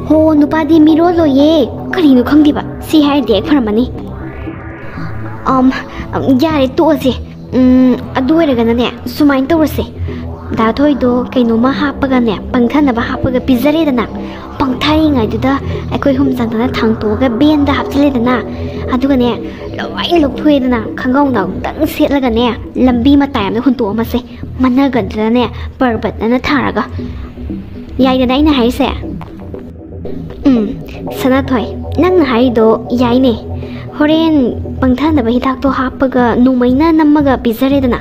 ꯍꯣ, ꯅꯨꯄꯥꯗꯤ ꯃꯤꯔꯣꯜꯂꯣꯏꯌꯦ꯫ ꯀꯔꯤꯅꯣ ꯈꯪꯗꯦꯕ꯫ ꯁꯤ ꯍꯥꯏꯔꯗꯤ ꯍꯦꯛ ꯐꯔꯝꯃꯅꯤ꯫ ꯑꯝ, ꯌꯥꯔꯦ, ꯇꯣꯛꯑꯁꯦ꯫ ꯎꯝ, ꯑꯗꯨ ꯑꯣꯏꯔꯒꯅꯅꯦ, ꯁꯨꯃꯥꯏꯅ ꯇꯧꯔꯁꯦ꯫ ꯗꯥ ꯊꯣꯏꯗꯣ ꯀꯩꯅꯣꯝꯃ ꯍꯥꯞꯄꯒꯅꯦ, ꯄꯪꯊꯅꯕ ꯍꯥꯞꯄꯒ ꯄꯤꯖꯔꯦꯗꯅ, ꯄꯪꯊꯔꯤꯉꯩꯗꯨꯗ ꯑꯩꯈꯣꯏ ꯑꯍꯨꯝ ꯆꯪꯗꯅ ꯊꯥꯡꯇꯣꯛꯑꯒ ꯚꯦꯟꯗ ꯍꯥꯞꯆꯤꯜꯂꯦꯗꯅ, ꯑꯗꯨꯒꯅꯦ, ꯂꯣꯏ ꯂꯧꯊꯣꯛꯑꯦꯗꯅ, ꯈꯣꯡꯒ꯭ꯔꯥꯎ ꯅꯥꯎꯗꯪ ꯁꯦꯠꯂꯒꯅꯦ, ꯂꯝꯕꯤ ꯃꯇꯥꯏ ꯑꯃꯗ ꯍꯨꯟꯇꯣꯛꯑꯝꯃꯁꯦ꯫ ꯃꯅꯒꯟꯗꯨꯗꯅꯦ, ꯄꯔꯕꯠ ꯑꯅ ꯊꯥꯔꯒ꯫ ꯌꯥꯏꯗꯅ ꯑꯩꯅ ꯍꯥꯏꯔꯤꯁꯦ? ꯎꯝ, ꯁꯅꯥꯊꯣꯏ, ꯅꯪꯅ ꯍꯥꯏꯔꯤꯗꯣ ꯌꯥꯏꯅꯦ꯫ ꯍꯣꯔꯦꯟ ꯄꯪꯊꯅꯕ ꯍꯤꯗꯥꯛꯇꯣ ꯍꯥꯞꯄꯒ ꯅꯣꯡꯃꯩꯅ ꯅꯝꯃꯒ ꯄꯤꯖꯔꯦꯗꯅ,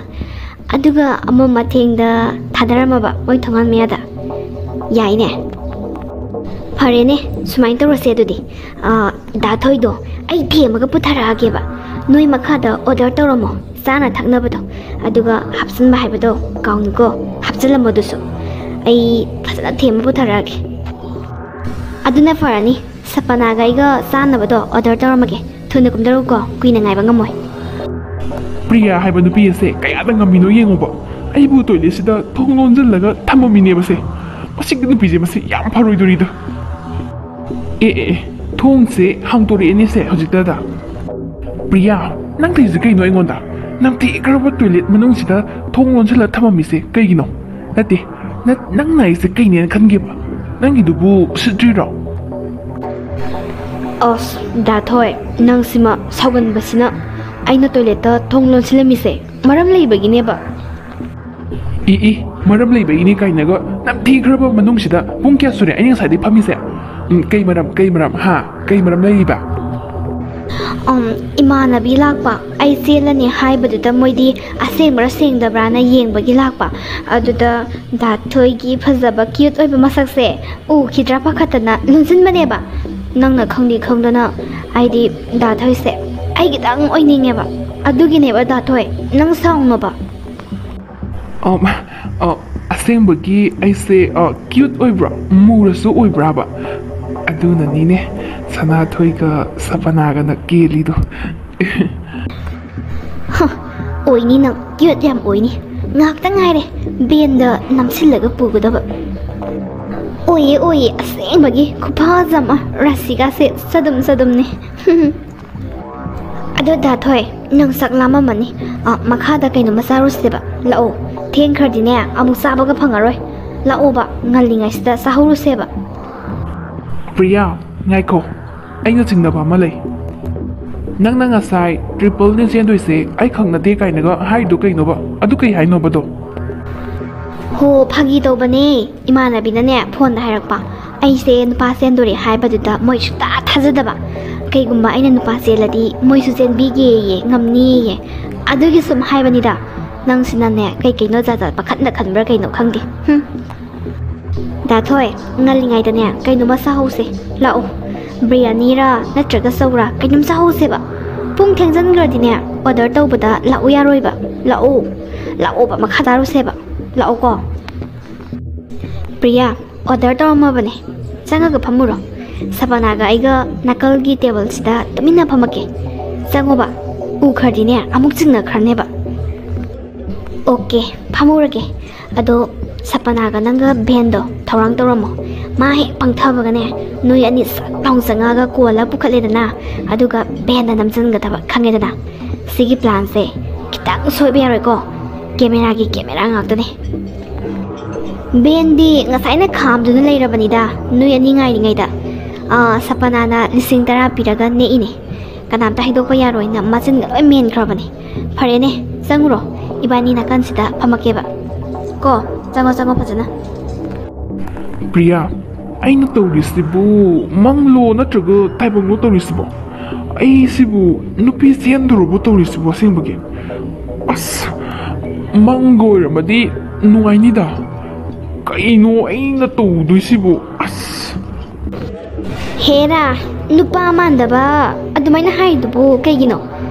ꯑꯗꯨꯒ ꯑꯃꯝ ꯑꯊꯦꯡꯗ ꯊꯥꯗꯔꯝꯃꯕ ꯃꯣꯏ ꯊꯣꯡꯒꯥꯟ ꯃꯌꯥꯗ꯫ ꯌꯥꯏꯅꯦ꯫ ꯐꯔꯦꯅꯦ, ꯁꯨꯃꯥꯏꯅ ꯇꯧꯔꯁꯦ ꯑꯗꯨꯗꯤ꯫ ꯑꯥ, ꯗꯥ ꯊꯣꯏꯗꯣ ꯑꯩ ꯊꯦꯝꯃꯒ ꯄꯨꯊꯔꯛꯑꯒꯦꯕ꯫ ꯅꯣꯏ ꯃꯈꯥꯗ ꯑꯣꯔꯗꯔ ꯇꯧꯔꯝꯃꯣ, ꯆꯥꯅ ꯊꯛꯅꯕꯗꯣ꯫ ꯑꯗꯨꯒ ꯍꯥꯞꯆꯤꯟꯕ ꯍꯥꯏꯕꯗꯣ ꯀꯥꯎꯅꯨꯀꯣ, ꯍꯥꯞꯆꯤꯜꯂꯝꯃꯣ ꯑꯗꯨꯁꯨ꯫ ꯑꯩ ꯐꯖꯅ ꯊꯦꯝꯃ ꯄꯨꯊꯔꯛꯑꯒꯦ꯫ ꯑꯗꯨꯅ ꯐꯔꯅꯤ꯫ ꯁꯄꯅꯥꯒ ꯑꯩꯒ ꯆꯥꯅꯕꯗꯣ ꯑꯣꯔꯗꯔ ꯇꯧꯔꯝꯃꯒꯦ꯫ ꯊꯨꯅ ꯀꯨꯝꯊꯔꯛꯎꯀꯣ, ꯀꯨꯏꯅ ꯉꯥꯏꯕ ꯉꯝꯃꯣꯏ꯫ ꯄ꯭ꯔꯤꯌꯥ ꯍꯥꯏꯕ ꯅꯨꯄꯤ ꯑꯁꯦ ꯀꯌꯥꯗ ꯉꯝꯃꯤꯅꯣ ꯌꯦꯡꯉꯣꯕ꯫ ꯑꯩꯕꯨ ꯇꯣꯏꯂꯦꯠꯁꯤꯗ ꯊꯣꯡ ꯂꯣꯟꯁꯤꯜꯂꯒ ꯊꯝꯃꯝꯃꯤꯅꯦꯕꯁꯦ꯫ ꯃꯁꯤꯒꯤ ꯅꯨꯄꯤꯁꯦ ꯃꯁꯤ ꯌꯥꯝ ꯐꯔꯣꯏꯗꯣꯔꯤꯗ꯫ ꯑꯦ ꯑꯦ ꯑꯦ, ꯊꯣꯡꯁꯦ ꯍꯥꯡꯗꯣꯔꯛꯑꯦꯅꯦꯁꯦ ꯍꯧꯖꯤꯛꯇꯗ꯫ ꯄ꯭ꯔꯤꯌꯥ, ꯅꯪ ꯇꯧꯔꯤꯁꯦ ꯀꯩꯅꯣ ꯑꯩꯉꯣꯟꯗ? ꯅꯝꯊꯤꯈ꯭ꯔꯕ ꯇꯣꯏꯂꯦꯠ ꯃꯅꯨꯡꯁꯤꯗ ꯊꯣꯡ ꯂꯣꯟꯁꯤꯜꯂ ꯊꯝꯃꯝꯃꯤꯁꯦ ꯀꯩꯒꯤꯅꯣ? ꯅꯠꯇꯦ, ꯅ- ꯅꯪꯅ ꯑꯩꯁꯦ ꯀꯩꯅꯦꯅ ꯈꯟꯒꯦꯕ? ꯅꯪꯒꯤꯗꯨꯕꯨ ꯎꯁꯤꯠꯇ꯭ꯔꯤꯔꯣ? ꯑꯁ, ꯗꯥ ꯊꯣꯏ, ꯅꯪꯁꯤꯃ ꯁꯥꯎꯒꯟꯕꯁꯤꯅ꯫ ꯑꯩꯅ ꯇꯣꯏꯂꯦꯠꯇ ꯊꯣꯡ ꯂꯣꯟꯁꯤꯜꯂꯝꯃꯤꯁꯦ ꯃꯔꯝ ꯂꯩꯕꯒꯤꯅꯦꯕ꯫ ꯏ ꯏ, ꯃꯔꯝ ꯂꯩꯕꯒꯤꯅꯦ ꯀꯥꯏꯅꯒ ꯅꯝꯊꯤꯈ꯭ꯔꯕ ꯃꯅꯨꯡꯁꯤꯗ꯫ ꯄꯨꯡ ꯀꯌꯥ ꯁꯨꯔꯦ ꯑꯩꯅ ꯉꯁꯥꯏꯗꯩ ꯐꯝꯃꯤꯁꯦ? ꯎꯝ, ꯀꯩ ꯃꯔꯝ, ꯀꯩ ꯃꯔꯝ, ꯍꯥ? ꯀꯩ ꯃꯔꯝ ꯂꯩꯔꯤꯕ? ꯎꯝ, ꯏꯃꯥꯟꯅꯕꯤ ꯂꯥꯛꯄ, ꯑꯩ ꯆꯦꯜꯂꯅꯤ ꯍꯥꯏꯕꯗꯨꯗ ꯃꯣꯏꯗꯤ ꯑꯁꯦꯡꯕ꯭ꯔꯥ ꯁꯦꯡꯗꯕ꯭ꯔꯥꯅ ꯌꯦꯡꯕꯒꯤ ꯂꯥꯛꯄ꯫ ꯑꯗꯨꯗ ꯗꯥ ꯊꯣꯏꯒꯤ ꯐꯖꯕ cute ꯑꯣꯏꯕ ꯃꯁꯛꯁꯦ ꯎꯈꯤꯗ꯭ꯔꯥ ꯄꯥꯈꯠꯇꯅ ꯂꯣꯟꯁꯤꯟꯕꯅꯦꯕ꯫ ꯅꯪꯅ ꯈꯪꯗꯤ ꯈꯪꯗꯅ, ꯑꯩꯗꯤ ꯗꯥ ꯊꯣꯏꯁꯦ ꯑꯩ ꯈꯤꯇꯪ ꯑꯣꯏꯅꯤꯡꯉꯦꯕ꯫ ꯑꯗꯨꯒꯤꯅꯦꯕ ꯗꯥ ꯊꯣꯏ, ꯅꯪ ꯁꯥꯎꯅꯣꯕ꯫ ꯑꯣ, ꯑꯣ, ꯑꯁꯦꯡꯕꯒꯤ ꯑꯩꯁꯦ, ꯑ, cute ꯑꯣꯏꯕ꯭ꯔꯣ? ꯃꯨꯔꯁꯨ ꯑꯣꯏꯕ꯭ꯔꯥꯕ? ꯑꯗꯨꯅꯅꯤꯅꯦ ꯁꯅꯥꯊꯣꯏꯒ ꯁꯄꯅꯥꯒꯅ ꯀꯦꯜꯂꯤꯗꯣ꯫ ꯍ, ꯑꯣꯏꯅꯤ ꯅꯪ, cute ꯌꯥꯝ ꯑꯣꯏꯅꯤ꯫ ꯉꯥꯏꯍꯥꯛꯇ ꯉꯥꯏꯔꯦ ꯕꯦꯟꯗ ꯅꯝꯁꯤꯜꯂꯒ ꯄꯨꯒꯗꯕ꯫ ꯑꯣꯏꯌꯦ, ꯑꯣꯏꯌꯦ, ꯑꯁꯦꯡꯕꯒꯤ ꯈꯨꯐꯖ ꯑꯃ, ꯔꯥꯁꯤꯒꯥꯁꯦ ꯆꯗꯨꯝ ꯆꯗꯨꯝꯅꯤ꯫ ꯑꯗꯣ ꯗꯥ ꯊꯣꯏ, ꯅꯪ ꯆꯥꯛ ꯂꯥꯝꯃꯝꯃꯅꯤ꯫ ꯑ, ꯃꯈꯥꯗ ꯀꯩꯅꯣꯝꯃ ꯆꯥꯔꯨꯁꯦꯕ꯫ ꯂꯥꯛꯑꯣ, ꯊꯦꯡꯈ꯭ꯔꯗꯤꯅꯦ ꯑꯃꯨꯛ ꯆꯥꯕꯒ ꯐꯪꯉꯔꯣꯏ꯫ ꯂꯥꯛꯑꯣꯕ, ꯉꯜꯂꯤꯉꯩꯁꯤꯗ ꯆꯥꯍꯧꯔꯨꯁꯦꯕ꯫ ꯄ꯭ꯔꯤꯌꯥ, ꯉꯥꯏꯈꯣ, ꯑꯩꯅ ꯆꯤꯡꯅꯕ ꯑꯃ ꯂꯩ꯫ ꯅꯪꯅ ꯉꯁꯥꯏ triple ꯅꯦ ꯆꯦꯟꯗꯣꯏꯁꯦ ꯑꯩ ꯈꯛ ꯅꯠꯇꯦ ꯀꯥꯏꯅꯒ ꯍꯥꯏꯗꯣ ꯀꯩꯅꯣꯕ? ꯑꯗꯨ ꯀꯩ ꯍꯥꯏꯅꯣꯕꯗꯣ? ꯍꯣ, ꯐꯥꯒꯤ ꯇꯧꯕꯅꯦ꯫ ꯏꯃꯥꯟꯅꯕꯤꯅꯅꯦ ꯐꯣꯟꯗ ꯍꯥꯏꯔꯛꯄ, ꯑꯩꯁꯦ ꯅꯨꯄꯥ ꯆꯦꯟꯗꯣꯔꯦ ꯍꯥꯏꯕꯗꯨꯗ ꯃꯣꯏ ꯁꯨꯡꯊꯥ ꯊꯥꯖꯗꯕ꯫ ꯀꯩꯒꯨꯝꯕ ꯑꯩꯅ ꯅꯨꯄꯥ ꯆꯦꯜꯂꯗꯤ ꯃꯣꯏꯁꯨ ꯆꯦꯟꯕꯤꯒꯦꯌꯦ, ꯉꯝꯅꯤꯌꯦ꯫ ꯑꯗꯨꯒꯤ ꯁꯨꯝ ꯍꯥꯏꯕꯅꯤꯗ꯫ ꯅꯪꯁꯤꯅꯅꯦ ꯀꯩ ꯀꯩꯅꯣ ꯖꯥꯠ ꯖꯥꯠ ꯄꯥꯈꯠꯅ ꯈꯟꯕ꯭ꯔꯥ ꯀꯩꯅꯣ ꯈꯪꯗꯦ꯫ ꯍꯨꯝ꯫ ꯗꯥ ꯊꯣꯏ, ꯉꯜꯂꯤꯉꯩꯗꯅꯦ ꯀꯩꯅꯣꯝꯃ ꯆꯥꯍꯧꯁꯦ꯫ ꯂꯥꯛꯑꯣ, ꯕ꯭ꯔꯤꯌꯥꯅꯤꯔꯥ ꯅꯠꯇ꯭ꯔꯒ ꯆꯧꯔꯥ ꯀꯩꯅꯣꯝ ꯆꯥꯍꯧꯁꯦꯕ꯫ ꯄꯨꯡ ꯊꯦꯡꯖꯟꯈ꯭ꯔꯗꯤꯅꯦ order ꯇꯧꯕꯗ ꯂꯥꯛꯎ ꯌꯥꯔꯣꯏꯕ꯫ ꯂꯥꯛꯑꯣ, ꯂꯥꯛꯑꯣꯕ, ꯃꯈꯥ ꯇꯥꯔꯨꯁꯦꯕ꯫ ꯂꯥꯛꯑꯣꯀꯣ꯫ ꯄ꯭ꯔꯤꯌꯥ, order ꯇꯧꯔꯝꯃꯕꯅꯦ, ꯆꯪꯉꯒ ꯐꯝꯃꯨꯔꯣ꯫ ꯁꯕꯥꯅꯥꯒ ꯑꯩꯒ ꯅꯥꯀꯜꯒꯤ ꯇꯦꯕꯜꯁꯤꯗ ꯇꯨꯃꯤꯟꯅ ꯐꯝꯃꯛꯀꯦ꯫ ꯆꯪꯉꯣꯕ, ꯎꯈ꯭ꯔꯗꯤꯅꯦ ꯑꯃꯨꯛ ꯆꯤꯡꯅꯈ꯭ꯔꯅꯦꯕ꯫ ꯑꯣꯀꯦ, ꯐꯝꯍꯧꯔꯒꯦ꯫ ꯑꯗꯣ ꯁꯄꯅꯥꯒ ꯅꯪꯒ ꯕꯦꯟꯗꯣ ꯊꯧꯔꯥꯡ ꯇꯧꯔꯝꯃꯣ꯫ ꯃꯥ ꯍꯦꯛ ꯄꯪꯊꯕꯒꯅꯦ, ꯅꯣꯏ ꯑꯅꯤ ꯁꯠ ꯂꯥꯎ ꯆꯪꯉꯛꯑꯒ ꯀꯣꯜꯂ ꯄꯨꯈꯠꯂꯦꯗꯅ, ꯑꯗꯨꯒ ꯕꯦꯟꯗ ꯅꯝꯁꯤꯟꯒꯗꯕ, ꯈꯪꯉꯦꯗꯅ? ꯁꯤꯒꯤ ꯄ꯭ꯂꯥꯟꯁꯦ ꯈꯤꯇꯪ ꯁꯣꯏꯕ ꯌꯥꯔꯣꯏꯀꯣ꯫ ꯀꯦꯃꯦꯔꯥꯒꯤ ꯀꯦꯃꯦꯔꯥ ꯉꯥꯛꯇꯅꯦ꯫ ꯕꯦꯟꯗꯤ ꯉꯁꯥꯏꯅ ꯈꯥꯝꯗꯨꯅ ꯂꯩꯔꯕꯅꯤꯗ, ꯅꯣꯏ ꯑꯅꯤ ꯉꯥꯏꯔꯤꯉꯩꯗ꯫ ꯑꯥ, ꯁꯄꯅꯥꯅ ꯂꯤꯁꯤꯡ ꯇꯔꯥ ꯄꯤꯔꯒ ꯅꯦꯛꯏꯅꯦ꯫ ꯀꯅꯥꯝꯇ ꯍꯥꯏꯗꯣꯛꯄ ꯌꯥꯔꯣꯏꯅ ꯃꯆꯤꯟꯒ ꯂꯣꯏ ꯃꯦꯟꯈ꯭ꯔꯕꯅꯦ꯫ ꯐꯔꯦꯅꯦ, ꯆꯪꯉꯨꯔꯣ, ꯏꯕꯥꯅꯤ ꯅꯥꯀꯟꯁꯤꯗ ꯐꯝꯃꯛꯀꯦꯕ꯫ ꯀꯣ, ꯆꯪꯉꯣ, ꯆꯪꯉꯣ ꯐꯖꯅ꯫ ꯄ꯭ꯔꯤꯌꯥ, ꯑꯩꯅ ꯇꯧꯔꯤꯁꯤꯕꯨ ꯃꯪꯂꯣ ꯅꯠꯇ꯭ꯔꯒ ꯇꯥꯏꯕꯪꯂꯣ ꯇꯧꯔꯤꯁꯤꯕꯣ? ꯑꯩꯁꯤꯕꯨ ꯅꯨꯄꯤ ꯆꯦꯟꯗꯣꯔꯕꯣ ꯇꯧꯔꯤꯁꯤꯕꯣ ꯑꯁꯦꯡꯕꯒꯤ? ꯑꯁ, ꯃꯪꯒ ꯑꯣꯏꯔꯝꯃꯗꯤ ꯅꯨꯡꯉꯥꯏꯅꯤꯗ꯫ ꯀꯩꯅꯣ ꯑꯩꯅ ꯇꯧꯗꯣꯏꯁꯤꯕꯨ? ꯑꯁ꯫ ꯍꯦꯔꯥ, ꯅꯨꯄꯥ ꯃꯥꯟꯗꯕ, ꯑꯗꯨꯃꯥꯏꯅ ꯍꯥꯏꯗꯨꯕꯨ ꯀꯩꯒꯤꯅꯣ?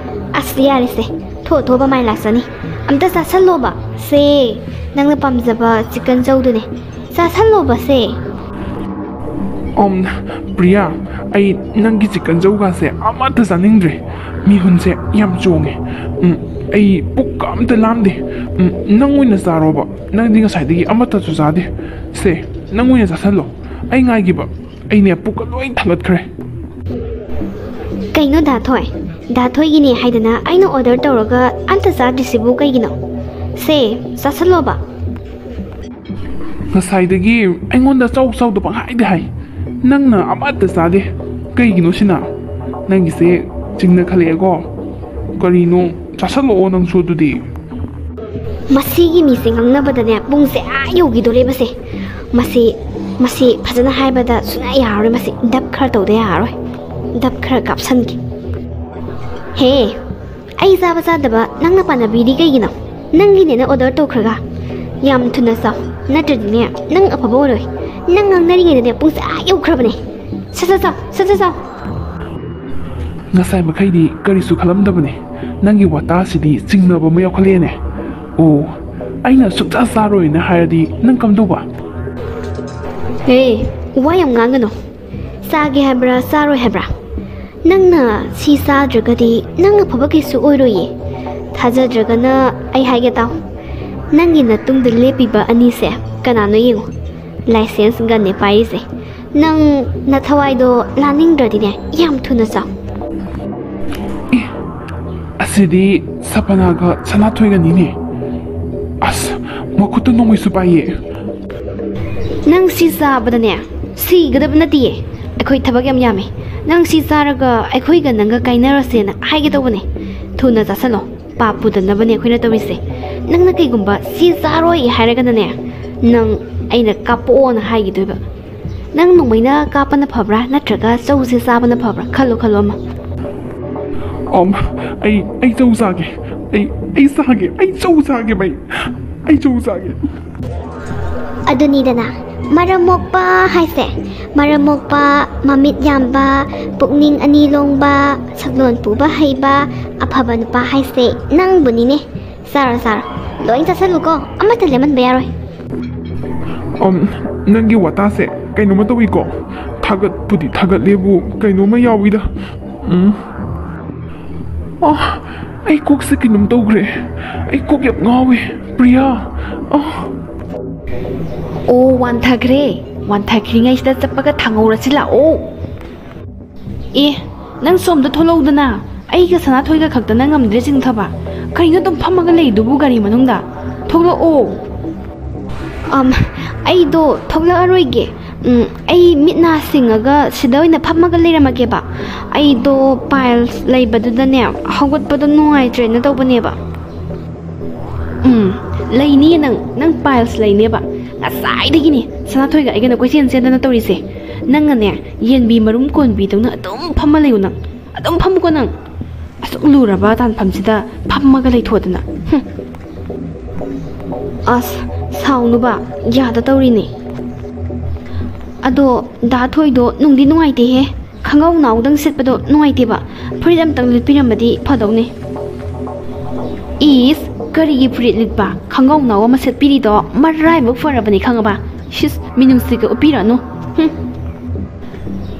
ꯑꯁ, ꯌꯥꯔꯦꯁꯦ, ꯊꯣꯛ ꯊꯣꯛꯄ ꯃꯥꯏ ꯂꯥꯛꯆꯅꯤ꯫ ꯑꯝꯇ ꯆꯥꯁꯜꯂꯣꯕ꯫ ꯁꯦ, ꯅꯪꯅ ꯄꯥꯝꯖꯕ ꯆꯤꯛꯀꯟ ꯆꯧꯗꯨꯅꯦ꯫ ꯆꯥꯁꯜꯂꯣꯕ ꯁꯦ꯫ ꯑꯝ, ꯄ꯭ꯔꯤꯌꯥ, ꯑꯩ ꯅꯪꯒꯤ ꯆꯤꯛꯀꯟ ꯆꯧꯒꯥꯁꯦ ꯑꯃꯠꯇ ꯆꯥꯅꯤꯡꯗ꯭ꯔꯦ꯫ ꯃꯤꯍꯨꯟꯁꯦ ꯌꯥꯝ ꯆꯣꯡꯉꯦ꯫ ꯎꯝ, ꯑꯩ ꯄꯨꯛꯀ ꯑꯝꯇ ꯂꯥꯝꯗꯦ꯫ ꯎꯝ, ꯅꯪ ꯑꯣꯏꯅ ꯆꯥꯔꯣꯕ꯫ ꯅꯪꯗꯤ ꯉꯁꯥꯏꯗꯒꯤ ꯑꯃꯠꯇꯁꯨ ꯆꯥꯗꯦ꯫ ꯁꯦ, ꯅꯪ ꯑꯣꯏꯅ ꯆꯥꯁꯜꯂꯣ꯫ ꯑꯩ ꯉꯥꯏꯒꯦꯕ꯫ ꯑꯩꯅꯦ ꯄꯨꯛꯀ ꯂꯣꯏ ꯊꯥꯡꯒꯠꯈ꯭ꯔꯦ꯫ ꯀꯩꯅꯣ ꯗꯥ ꯊꯣꯏ? ꯗꯥ ꯊꯣꯏꯒꯤꯅꯦ ꯍꯥꯏꯗꯅ ꯑꯩꯅ ꯑꯣꯔꯗꯔ ꯇꯧꯔꯒ ꯑꯝꯇ ꯆꯥꯗ꯭ꯔꯤꯁꯤꯕꯨ ꯀꯩꯒꯤꯅꯣ? ꯁꯦ, ꯆꯥꯁꯜꯂꯣꯕ꯫ ꯉꯁꯥꯏꯗꯒꯤ ꯑꯩꯉꯣꯟꯗ ꯆꯥꯎ ꯆꯥꯎꯗ ꯄꯪꯍꯥꯏꯗ ꯍꯥꯏ꯫ ꯅꯪꯅ ꯑꯃꯠꯇ ꯆꯥꯗꯦ꯫ ꯀꯩꯒꯤꯅꯣ ꯁꯤꯅ? ꯅꯪꯒꯤꯁꯦ ꯆꯤꯡꯅ ꯈꯜꯂꯛꯑꯦꯀꯣ꯫ ꯀꯔꯤꯅꯣ? ꯆꯥꯁꯜꯂꯛꯑꯣ ꯅꯪꯁꯨ ꯑꯗꯨꯗꯤ꯫ ꯃꯁꯤꯒꯤ ꯃꯤꯁꯦ ꯉꯥꯡꯅꯕꯗꯅꯦ ꯄꯨꯡꯁꯦ ꯑꯥ ꯌꯧꯈꯤꯗꯣꯔꯦꯕꯁꯦ꯫ ꯃꯁꯤ, ꯃꯁꯤ ꯐꯖꯅ ꯍꯥꯏꯕꯗ ꯁꯨꯡꯌꯥ ꯌꯥꯔꯔꯣꯏ꯫ ꯃꯁꯤ ꯗꯞ ꯈꯔ ꯇꯧꯗ ꯌꯥꯔꯔꯣꯏ꯫ ꯗꯞ ꯈꯔ ꯀꯥꯞꯁꯟꯒꯦ꯫ ꯍꯦ, ꯑꯩ ꯆꯥꯕ ꯆꯥꯗꯕ ꯅꯪꯅ ꯄꯥꯟꯅꯕꯤꯔꯤ ꯀꯩꯒꯤꯅꯣ? ꯅꯪꯒꯤꯅꯦꯅ ꯑꯣꯔꯗꯔ ꯇꯧꯈ꯭ꯔꯒ꯫ ꯌꯥꯝ ꯊꯨꯅ ꯆꯥꯎ, ꯅꯠꯇ꯭ꯔꯗꯤꯅꯦ ꯅꯪ ꯑꯐꯕ ꯑꯣꯏꯔꯣꯏ꯫ ꯅꯪ ꯉꯥꯡꯅꯔꯤꯉꯩꯗꯅꯦ ꯄꯨꯡꯁꯦ ꯑꯥ ꯌꯧꯈ꯭ꯔꯕꯅꯦ꯫ ꯁꯠ ꯁꯠ ꯆꯥꯎ, ꯁꯠ ꯁꯠ ꯆꯥꯎ꯫ ꯉꯁꯥꯏ ꯃꯈꯩꯗꯤ ꯀꯔꯤꯁꯨ ꯈꯜꯂꯝꯗꯕꯅꯦ꯫ ꯅꯪꯒꯤ ꯋꯥꯇꯥꯁꯤꯗꯤ ꯆꯤꯡꯅꯕ ꯑꯃ ꯌꯥꯎꯈꯠꯂꯛꯑꯦꯅꯦ꯫ ꯑꯣ, ꯑꯩꯅ ꯁꯨꯛꯆꯥ ꯆꯥꯔꯣꯏꯅ ꯍꯥꯏꯔꯗꯤ ꯅꯪ ꯀꯝꯗꯧꯕ? ꯍꯦ, ꯋꯥ ꯌꯥꯝ ꯉꯥꯡꯒꯅꯨ꯫ ꯆꯥꯒꯦ ꯍꯥꯏꯕ꯭ꯔꯥ ꯆꯥꯔꯣꯏ ꯍꯥꯏꯕ꯭ꯔꯥ? ꯅꯪꯅ ꯁꯤ ꯆꯥꯗ꯭ꯔꯒꯗꯤ ꯅꯪ ꯑꯐꯕ ꯀꯩꯁꯨ ꯑꯣꯏꯔꯣꯏꯌꯦ꯫ ꯊꯥꯖꯗ꯭ꯔꯒꯅ ꯑꯩ ꯍꯥꯏꯒꯦ ꯇꯥꯎ꯫ ꯅꯪꯒꯤ ꯅꯇꯨꯡꯗ ꯂꯦꯞꯄꯤꯕ ꯑꯅꯤꯁꯦ ꯀꯅꯥꯅꯣ ꯌꯦꯡꯉꯨ꯫ ꯂꯥꯏꯁꯦꯟꯁ ꯒꯟꯅꯦ ꯄꯥꯏꯔꯤꯁꯦ꯫ ꯅꯪ ꯅꯊꯋꯥꯏꯗꯣ ꯂꯥꯅꯤꯡꯗ꯭ꯔꯗꯤꯅꯦ ꯌꯥꯝ ꯊꯨꯅ ꯆꯥꯎ꯫ ꯑꯁꯤꯗꯤ ꯁꯄꯅꯥꯒ ꯁꯅꯥꯊꯣꯏꯒꯅꯤꯅꯦ꯫ ꯑꯁ, ꯃꯈꯨꯠꯇ ꯅꯣꯡꯃꯩꯁꯨ ꯄꯥꯏꯌꯦ꯫ ꯅꯪ ꯁꯤ ꯆꯥꯕꯗꯅꯦ ꯁꯤꯒꯗꯕ ꯅꯠꯇꯤꯌꯦ꯫ ꯑꯩꯈꯣꯏ ꯊꯕꯛ ꯌꯥꯝ ꯌꯥꯝꯃꯦ꯫ ꯅꯪ ꯁꯤ ꯆꯥꯔꯒ ꯑꯩꯈꯣꯏꯒ ꯅꯪꯒ ꯀꯥꯏꯅꯔꯁꯦꯅ ꯍꯥꯏꯒꯦ ꯇꯧꯕꯅꯦ꯫ ꯊꯨꯅ ꯆꯥꯁꯜꯂꯣ, ꯄꯥꯞ ꯄꯨꯗꯅꯕꯅꯦ ꯑꯩꯈꯣꯏꯅ ꯇꯧꯔꯤꯁꯦ꯫ ꯅꯪꯅ ꯀꯩꯒꯨꯝꯕ ꯁꯤ ꯆꯥꯔꯣꯏ ꯍꯥꯏꯔꯒꯅꯅꯦ, ꯅꯪ ꯑꯩꯅ ꯀꯥꯞꯄꯛꯑꯣꯅ ꯍꯥꯏꯈꯤꯗꯣꯏꯕ꯫ ꯅꯪ ꯅꯣꯡꯃꯩꯅ ꯀꯥꯞꯄꯅ ꯐꯕ꯭ꯔꯥ, ꯅꯠꯇ꯭ꯔꯒ ꯆꯧꯁꯦ ꯆꯥꯕꯅ ꯐꯕ꯭ꯔꯥ? ꯈꯜꯂꯣ, ꯈꯜꯂꯣ ꯑꯃ꯫ ꯑꯝ, ꯑꯩ ꯑꯩ ꯆꯧ ꯆꯥꯒꯦ꯫ ꯑꯩ ꯑꯩ ꯆꯥꯒꯦ꯫ ꯑꯩ ꯆꯧ ꯆꯥꯒꯦ ꯃꯩ꯫ ꯑꯩ ꯆꯧ ꯆꯥꯒꯦ꯫ ꯑꯗꯨꯅꯤꯗꯅ, ꯃꯔꯝ ꯃꯣꯛꯄ ꯍꯥꯏꯁꯦ, ꯃꯔꯝ ꯃꯣꯛꯄ, ꯃꯃꯤꯠ ꯌꯥꯝꯕ, ꯄꯨꯛꯅꯤꯡ ꯑꯅꯤ ꯂꯣꯡꯕ, ꯁꯛꯂꯣꯟ ꯄꯨꯕ ꯍꯩꯕ, ꯑꯐꯕ ꯅꯨꯄꯥ ꯍꯥꯏꯁꯦ ꯅꯪꯕꯨꯅꯤꯅꯦ꯫ ꯆꯥꯔꯣ, ꯆꯥꯔꯣ, ꯂꯣꯏ ꯆꯥꯁꯜꯂꯨꯀꯣ, ꯑꯃꯠꯇ ꯂꯦꯝꯍꯟꯕ ꯌꯥꯔꯣꯏ꯫ ꯑꯝ, ꯅꯪꯒꯤ ꯋꯥꯇꯥꯁꯦ ꯀꯩꯅꯣꯝꯃ ꯇꯧꯏꯀꯣ꯫ ꯊꯥꯒꯠꯄꯨꯗꯤ ꯊꯥꯒꯠꯂꯦꯕꯨ, ꯀꯩꯅꯣꯝꯃ ꯌꯥꯎꯏꯗ꯫ ꯎꯝ꯫ ꯑ, ꯑꯩ ꯀꯣꯛꯁꯦ ꯀꯩꯅꯣꯝ ꯇꯧꯈ꯭ꯔꯦ꯫ ꯑꯩ ꯀꯣꯛ ꯌꯥꯝ ꯉꯥꯎꯋꯦ, ꯄ꯭ꯔꯤꯌꯥ꯫ ꯑ꯫ ꯑꯣ, ꯋꯥꯟꯊꯈ꯭ꯔꯦ꯫ ꯋꯥꯟꯊꯈ꯭ꯔꯤꯉꯩꯁꯤꯗ ꯆꯠꯄꯒ ꯊꯥꯡꯍꯧꯔꯁꯤ ꯂꯥꯛꯑꯣ꯫ ꯑꯦ, ꯅꯪ ꯁꯣꯝꯗ ꯊꯣꯛꯂꯛꯎꯗꯅ꯫ ꯑꯩꯒ ꯁꯅꯥꯊꯣꯏꯒ ꯈꯛꯇꯅ ꯉꯝꯗ꯭ꯔꯦ ꯆꯤꯡꯊꯕ꯫ ꯀꯔꯤꯅꯣ ꯑꯗꯨꯝ ꯐꯝꯃꯒ ꯂꯩꯗꯨꯕꯨ ꯒꯥꯔꯤ ꯃꯅꯨꯡꯗ? ꯊꯣꯛꯂꯛꯑꯣ꯫ ꯑꯝ, ꯑꯩꯗꯣ ꯊꯣꯛꯂꯛꯑꯔꯣꯏꯒꯦ꯫ ꯎꯝ, ꯑꯩ ꯃꯤꯠ ꯅꯥ ꯁꯤꯡꯉꯒ ꯁꯤꯗ ꯑꯣꯏꯅ ꯐꯝꯃꯒ ꯂꯩꯔꯝꯃꯒꯦꯕ꯫ ꯑꯩꯗꯣ ꯄꯥꯏꯜꯁ ꯂꯩꯕꯗꯨꯗꯅꯦ, ꯍꯧꯒꯠꯄꯗꯣ ꯅꯨꯡꯉꯥꯏꯇ꯭ꯔꯦꯅ ꯇꯧꯕꯅꯦꯕ꯫ ꯎꯝ, ꯂꯩꯅꯤꯌꯦ ꯅꯪ, ꯅꯪ ꯄꯥꯏꯜꯁ ꯂꯩꯅꯦꯕ꯫ ꯉꯁꯥꯏꯗꯒꯤꯅꯦ ꯁꯅꯥꯊꯣꯏꯒ ꯑꯩꯒꯅ ꯀꯣꯏꯆꯦꯟ ꯆꯦꯟꯗꯅ ꯇꯧꯔꯤꯁꯦ꯫ ꯅꯪꯅꯅꯦ, ꯌꯦꯟꯕꯤ ꯃꯔꯨꯝ ꯀꯣꯟꯕꯤꯗꯧꯅ ꯑꯗꯨꯝ ꯐꯝꯃ ꯂꯩꯌꯨ ꯅꯪ꯫ ꯑꯗꯨꯝ ꯐꯝꯃꯨꯀꯣ ꯅꯪ꯫ ꯑꯁꯨꯛ ꯂꯨꯔꯕ ꯇꯥꯟꯐꯝꯁꯤꯗ ꯐꯝꯃꯒ ꯂꯩꯊꯣꯛꯇꯅ꯫ ꯍꯨꯝ꯫ ꯑꯁ, ꯁꯥꯎꯅꯨꯕ, ꯌꯥꯗ ꯇꯧꯔꯤꯅꯦ꯫ ꯑꯗꯣ, ꯗꯥ ꯊꯣꯏꯗꯣ ꯅꯨꯡꯗꯤ ꯅꯨꯡꯉꯥꯏꯇꯦꯍꯦ꯫ ꯈꯪꯒꯥꯎ ꯅꯥꯎꯗꯪ ꯁꯦꯠꯄꯗꯣ ꯅꯨꯡꯉꯥꯏꯇꯦꯕ꯫ ꯐꯨꯔꯤꯠ ꯑꯝꯇꯪ ꯂꯤꯠꯄꯤꯔꯝꯃꯗꯤ ꯐꯗꯧꯅꯦ꯫ ꯏꯁ, ꯀꯔꯤꯒꯤ ꯐꯨꯔꯤꯠ ꯂꯤꯠꯄ? ꯈꯪꯒꯥꯎ ꯅꯥꯎ ꯑꯃ ꯁꯦꯠꯄꯤꯔꯤꯗꯣ ꯃꯔꯥꯏꯕꯛ ꯐꯔꯕꯅꯤ ꯈꯪꯉꯕ? ꯁꯤꯁ, ꯃꯤꯅꯨꯡꯁꯤꯒ ꯎꯠꯄꯤꯔꯅꯨ꯫ ꯍꯨꯝ꯫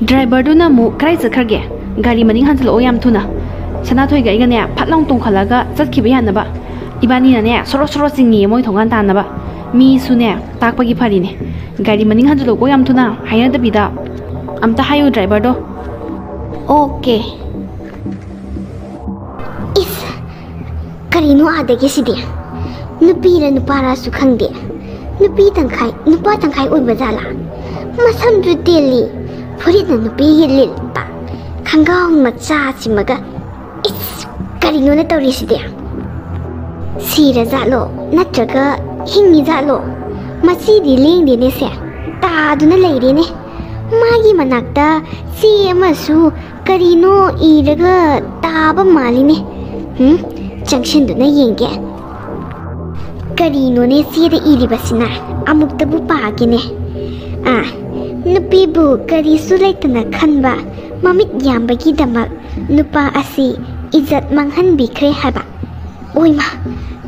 ꯗ꯭ꯔꯥꯏꯚꯔꯗꯨꯅ ꯑꯃꯨꯛ ꯀꯗꯥꯏ ꯆꯠꯈ꯭ꯔꯒꯦ? ꯒꯥꯔꯤ ꯃꯅꯤꯡ ꯍꯟꯖꯤꯜꯂꯛꯑꯣ ꯌꯥꯝ ꯊꯨꯅ꯫ ꯁꯅꯥꯊꯣꯏꯒ ꯑꯩꯒꯅꯦ ꯐꯠ ꯂꯥꯎ ꯇꯣꯡꯈꯠꯂꯒ ꯆꯠꯈꯤꯕ ꯌꯥꯅꯕ꯫ ꯏꯕꯥꯅꯤꯅꯅꯦ ꯁꯣꯔꯣ ꯁꯣꯔꯣ ꯆꯤꯡꯉꯤꯌꯦ ꯃꯣꯏ ꯊꯣꯡꯒꯥꯟ ꯇꯥꯟꯅꯕ꯫ ꯃꯤꯁꯨꯅꯦ ꯇꯥꯛꯄꯒꯤ ꯐꯔꯤꯅꯦ꯫ ꯒꯥꯔꯤ ꯃꯅꯤꯡ ꯍꯟꯖꯤꯜꯂꯛꯑꯣ ꯌꯥꯝ ꯊꯨꯅ, ꯍꯥꯏꯅꯗꯕꯤꯗ꯫ ꯑꯝꯇ ꯍꯥꯏꯌꯨ ꯗ꯭ꯔꯥꯏꯚꯔꯗꯣ꯫ ꯑꯣꯀꯦ꯫ ꯏꯁ, ꯀꯔꯤꯅꯣ ꯑꯥꯗꯒꯤ ꯁꯤꯗꯤ? ꯅꯨꯄꯤꯔ ꯅꯨꯄꯥꯔꯁꯨ ꯈꯪꯗꯦ꯫ ꯅꯨꯄꯤ ꯇꯪꯈꯥꯏ ꯅꯨꯄꯥ ꯇꯪꯈꯥꯏ ꯑꯣꯏꯕ ꯖꯥꯠꯂꯥ? ꯃꯁꯝꯁꯨ ꯇꯦꯜꯂꯤ, ꯐꯨꯔꯤꯠꯅ ꯅꯨꯄꯤꯒꯤ ꯂꯤꯠꯄ, ꯈꯪꯒꯥꯎ ꯃꯆꯥꯁꯤꯃꯒ꯫ ꯏꯁ, ꯀꯔꯤꯅꯣꯅ ꯇꯧꯔꯤꯁꯤꯗꯤ? ꯁꯤꯔꯖꯥꯠꯂꯣ, ꯅꯠꯇ꯭ꯔꯒ ꯍꯤꯡꯉꯤꯖꯥꯠꯂꯣ? ꯃꯁꯤꯗꯤ ꯂꯦꯡꯗꯦꯅꯦ ꯁꯦ, ꯇꯥꯗꯨꯅ ꯂꯩꯔꯦꯅꯦ꯫ ꯃꯥꯒꯤ ꯃꯅꯥꯛꯇ ꯆꯦ ꯑꯃꯁꯨ ꯀꯔꯤꯅꯣ ꯏꯔꯒ ꯇꯥꯕ ꯃꯥꯜꯂꯤꯅꯦ꯫ ꯎꯝ, ꯆꯪꯁꯤꯟꯗꯨꯅ ꯌꯦꯡꯒꯦ꯫ ꯀꯔꯤꯅꯣꯅꯦ ꯆꯦꯗ ꯏꯔꯤꯕꯁꯤꯅ? ꯑꯃꯨꯛꯇꯕꯨ ꯄꯥꯒꯦꯅꯦ꯫ ꯑꯥ, ꯅꯨꯄꯤꯕꯨ ꯀꯔꯤꯁꯨ ꯂꯩꯇꯅ ꯈꯟꯕ ꯃꯃꯤꯠ ꯌꯥꯝꯕꯒꯤꯗꯃꯛ ꯅꯨꯄꯥ ꯑꯁꯤ ꯏꯖꯠ ꯃꯥꯡꯍꯟꯕꯤꯈ꯭ꯔꯦ ꯍꯥꯏꯕ꯫ ꯑꯣꯏꯃ,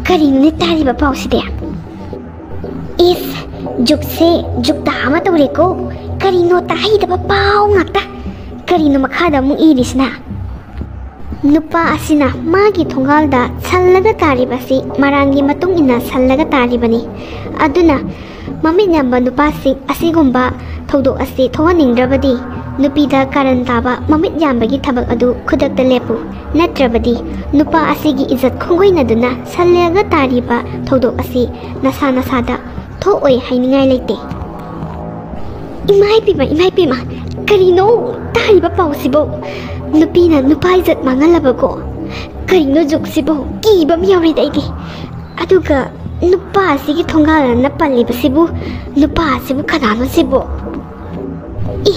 ꯀꯔꯤꯅꯣꯅꯦ ꯇꯥꯔꯤꯕ ꯄꯥꯎꯁꯤꯗꯤ? ꯏꯁ, ꯖꯨꯛꯁꯦ ꯖꯨꯛꯇ ꯑꯃ ꯇꯧꯔꯦꯀꯣ꯫ ꯀꯔꯤꯅꯣ ꯇꯥꯍꯩꯗꯕ ꯄꯥꯎ ꯉꯥꯛꯇ꯫ ꯀꯔꯤꯅꯣ ꯃꯈꯥꯗ ꯑꯃꯨꯛ ꯏꯔꯤꯁꯤꯅ? ꯅꯨꯄꯥ ꯑꯁꯤꯅ ꯃꯥꯒꯤ ꯊꯣꯡꯒꯥꯜꯗ ꯁꯜꯂꯒ ꯇꯥꯔꯤꯕꯁꯤ ꯃꯔꯥꯡꯒꯤ ꯃꯇꯨꯡ ꯏꯟꯅ ꯁꯜꯂꯒ ꯇꯥꯔꯤꯕꯅꯤ꯫ ꯑꯗꯨꯅ ꯃꯃꯤꯠ ꯌꯥꯝꯕ ꯅꯨꯄꯥꯁꯤꯡ ꯑꯁꯤꯒꯨꯝꯕ ꯊꯧꯗꯣꯛ ꯑꯁꯤ ꯊꯣꯛꯍꯟꯅꯤꯡꯗ꯭ꯔꯕꯗꯤ ꯅꯨꯄꯤꯗ ꯀꯥꯔꯟ ꯇꯥꯕ ꯃꯃꯤꯠ ꯌꯥꯝꯕꯒꯤ ꯊꯕꯛ ꯑꯗꯨ ꯈꯨꯗꯛꯇ ꯂꯦꯞꯄꯨ꯫ ꯅꯠꯇ꯭ꯔꯕꯗꯤ ꯅꯨꯄꯥ ꯑꯁꯤꯒꯤ ꯏꯖꯠ ꯈꯣꯡꯒꯣꯏꯅꯗꯨꯅ ꯁꯜꯂꯒ ꯇꯥꯔꯤꯕ ꯊꯧꯗꯣꯛ ꯑꯁꯤ ꯅꯁꯥ ꯅꯁꯥꯗ ꯊꯣꯛꯑꯣꯏ ꯍꯥꯏꯅꯤꯡꯉꯥꯏ ꯂꯩꯇꯦ꯫ ꯏꯃꯥ ꯏꯄꯦꯝꯃ, ꯏꯃꯥ ꯏꯄꯦꯝꯃ, ꯀꯔꯤꯅꯣ ꯇꯥꯔꯤꯕ ꯄꯥꯎꯁꯤꯕꯣ? ꯅꯨꯄꯤꯅ ꯅꯨꯄꯥ ꯏꯖꯠ ꯃꯥꯡꯍꯜꯂꯕꯀꯣ? ꯀꯔꯤꯅꯣ ꯖꯨꯛꯁꯤꯕꯣ? ꯀꯤꯕ ꯑꯃ ꯌꯥꯎꯔꯦꯗ ꯑꯩꯗꯤ꯫ ꯑꯗꯨꯒ ꯅꯨꯄꯥ ꯑꯁꯤꯒꯤ ꯊꯣꯡꯒꯥꯜꯗꯅ ꯄꯜꯂꯤꯕꯁꯤꯕꯨ, ꯅꯨꯄꯥ ꯑꯁꯤꯕꯨ ꯀꯅꯥꯅꯣ ꯁꯤꯕꯣ? ꯏ,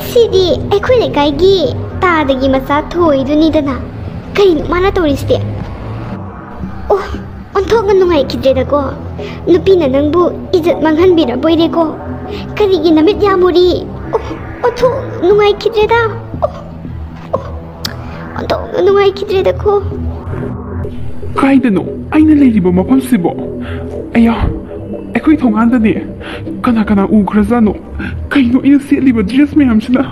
ꯁꯤꯗꯤ ꯑꯩꯈꯣꯏ ꯂꯩꯀꯥꯏꯒꯤ ꯇꯥꯗꯒꯤ ꯃꯆꯥ ꯊꯣꯏꯗꯨꯅꯤꯗꯅ꯫ ꯀꯔꯤꯅꯣ ꯃꯥꯅ ꯇꯧꯔꯤꯁꯤꯗꯤ? ꯑꯣ, ꯑꯣꯟꯊꯣꯛꯅ ꯅꯨꯡꯉꯥꯏꯈꯤꯗ꯭ꯔꯦꯗꯀꯣ꯫ ꯅꯨꯄꯤꯅ ꯅꯪꯕꯨ ꯏꯖꯠ ꯃꯥꯡꯍꯟꯕꯤꯔꯕꯣꯏꯔꯦꯀꯣ꯫ ꯀꯔꯤꯒꯤ ꯅꯃꯤꯠ ꯌꯥꯝꯃꯨꯔꯤ? ꯑꯣ, ꯑꯣꯟꯊꯣꯛ ꯅꯨꯡꯉꯥꯏꯈꯤꯗ꯭ꯔꯦꯗ꯫ ꯑꯣ, ꯑꯣ, ꯑꯣꯟꯊꯣꯛꯅ ꯅꯨꯡꯉꯥꯏꯈꯤꯗ꯭ꯔꯦꯗꯀꯣ꯫ ꯀꯥꯏꯗꯅꯣ ꯑꯩꯅ ꯂꯩꯔꯤꯕ ꯃꯐꯝꯁꯤꯕꯣ? ꯑꯌꯥ, ꯑꯩꯈꯣꯏ ꯊꯣꯡꯒꯥꯟꯗꯅꯦ꯫ ꯀꯅꯥ ꯀꯅꯥ ꯎꯈ꯭ꯔꯖꯥꯠꯅꯣ? ꯀꯩꯅꯣ ꯑꯩꯅ ꯁꯦꯠꯂꯤꯕ ꯗ꯭ꯔꯦꯁ ꯃꯌꯥꯝꯁꯤꯅ?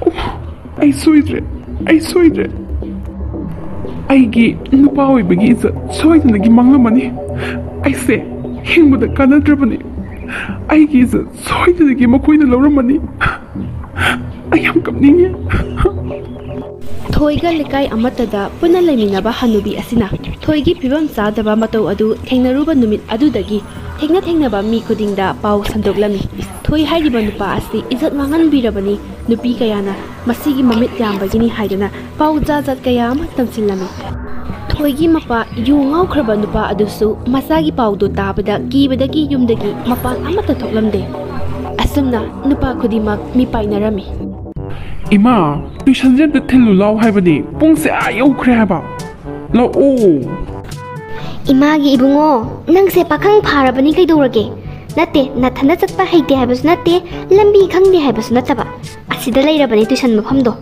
ꯑꯣ, ꯑꯩ ꯁꯣꯏꯗ꯭ꯔꯦ, ꯑꯩ ꯁꯣꯏꯗ꯭ꯔꯦ꯫ ꯑꯩꯒꯤ ꯅꯨꯄꯥ ꯑꯣꯏꯕꯒꯤ ꯏꯖꯠ ꯁꯣꯏꯗꯅꯒꯤ ꯃꯥꯡꯂꯝꯃꯅꯤ꯫ ꯑꯩꯁꯦ ꯍꯤꯡꯕꯗ ꯀꯥꯟꯅꯗ꯭ꯔꯕꯅꯤ꯫ ꯑꯩꯒꯤ ꯏꯖꯠ ꯁꯣꯏꯗꯅꯒꯤ ꯃꯈꯣꯏꯅ ꯂꯧꯔꯝꯃꯅꯤ꯫ ꯑꯩ ꯌꯥꯝ ꯀꯞꯅꯤꯡꯉꯦ꯫ ꯊꯣꯏꯒ ꯂꯩꯀꯥꯏ ꯑꯃꯠꯇꯗ ꯄꯨꯟꯅ ꯂꯩꯃꯤꯟꯅꯕ ꯍꯅꯨꯕꯤ ꯑꯁꯤꯅ ꯊꯣꯏꯒꯤ ꯐꯤꯕꯝ ꯆꯥꯗꯕ ꯃꯇꯧ ꯑꯗꯨ ꯊꯦꯡꯅꯔꯨꯕ ꯅꯨꯃꯤꯠ ꯑꯗꯨꯗꯒꯤ ꯊꯦꯡꯅ ꯊꯦꯡꯅꯕ ꯃꯤ ꯈꯨꯗꯤꯡꯗ ꯄꯥꯎ ꯁꯟꯗꯣꯛꯂꯝꯃꯤ꯫ ꯊꯣꯏ ꯍꯥꯏꯔꯤꯕ ꯅꯨꯄꯥ ꯑꯁꯤ ꯏꯖꯠ ꯃꯥꯡꯍꯟꯕꯤꯔꯕꯅꯤ, ꯅꯨꯄꯤ ꯀꯌꯥꯅ ꯃꯁꯤꯒꯤ ꯃꯃꯤꯠ ꯌꯥꯝꯕꯒꯤꯅꯤ ꯍꯥꯏꯗꯅ ꯄꯥꯎ ꯖꯥꯠ ꯖꯥꯠ ꯀꯌꯥ ꯑꯃ ꯇꯝꯁꯤꯜꯂꯝꯃꯤ꯫ ꯊꯣꯏꯒꯤ ꯃꯄꯥ ꯌꯨ ꯉꯥꯎꯈ꯭ꯔꯕ ꯅꯨꯄꯥ ꯑꯗꯨꯁꯨ ꯃꯆꯥꯒꯤ ꯄꯥꯎꯗꯨ ꯇꯥꯕꯗ ꯀꯤꯕꯗꯒꯤ ꯌꯨꯝꯗꯒꯤ ꯃꯄꯥꯟ ꯑꯃꯠꯇ ꯊꯣꯛꯂꯝꯗꯦ꯫ ꯑꯁꯨꯝꯅ ꯅꯨꯄꯥ ꯈꯨꯗꯤꯡꯃꯛ ꯃꯤꯄꯥꯏꯅꯔꯝꯃꯤ꯫ "ꯏꯃꯥ, ꯇꯨꯏꯁꯟꯁꯦ ꯑꯝꯇ ꯊꯤꯜꯂꯨ ꯂꯥꯎ ꯍꯥꯏꯕꯅꯤ, ꯄꯨꯡꯁꯦ ꯑꯥ ꯌꯧꯈ꯭ꯔꯦ ꯍꯥꯏꯕ, ꯂꯥꯛꯑꯣ꯫" "ꯏꯃꯥꯒꯤ ꯏꯕꯨꯡꯉꯣ, ꯅꯪꯁꯦ ꯄꯥꯈꯪ ꯐꯥꯔꯕꯅꯤ ꯀꯩꯗꯧꯔꯒꯦ? ꯅꯠꯇꯦ, ꯅꯊꯟꯗ ꯆꯠꯄ ꯍꯩꯇꯦ ꯍꯥꯏꯕꯁꯨ ꯅꯠꯇꯦ, ꯂꯝꯕꯤ ꯈꯪꯗꯦ ꯍꯥꯏꯕꯁꯨ ꯅꯠꯇꯕ꯫ ꯑꯁꯤꯗ ꯂꯩꯔꯕꯅꯤ ꯇꯨꯏꯁꯟ ꯃꯐꯝꯗꯣ꯫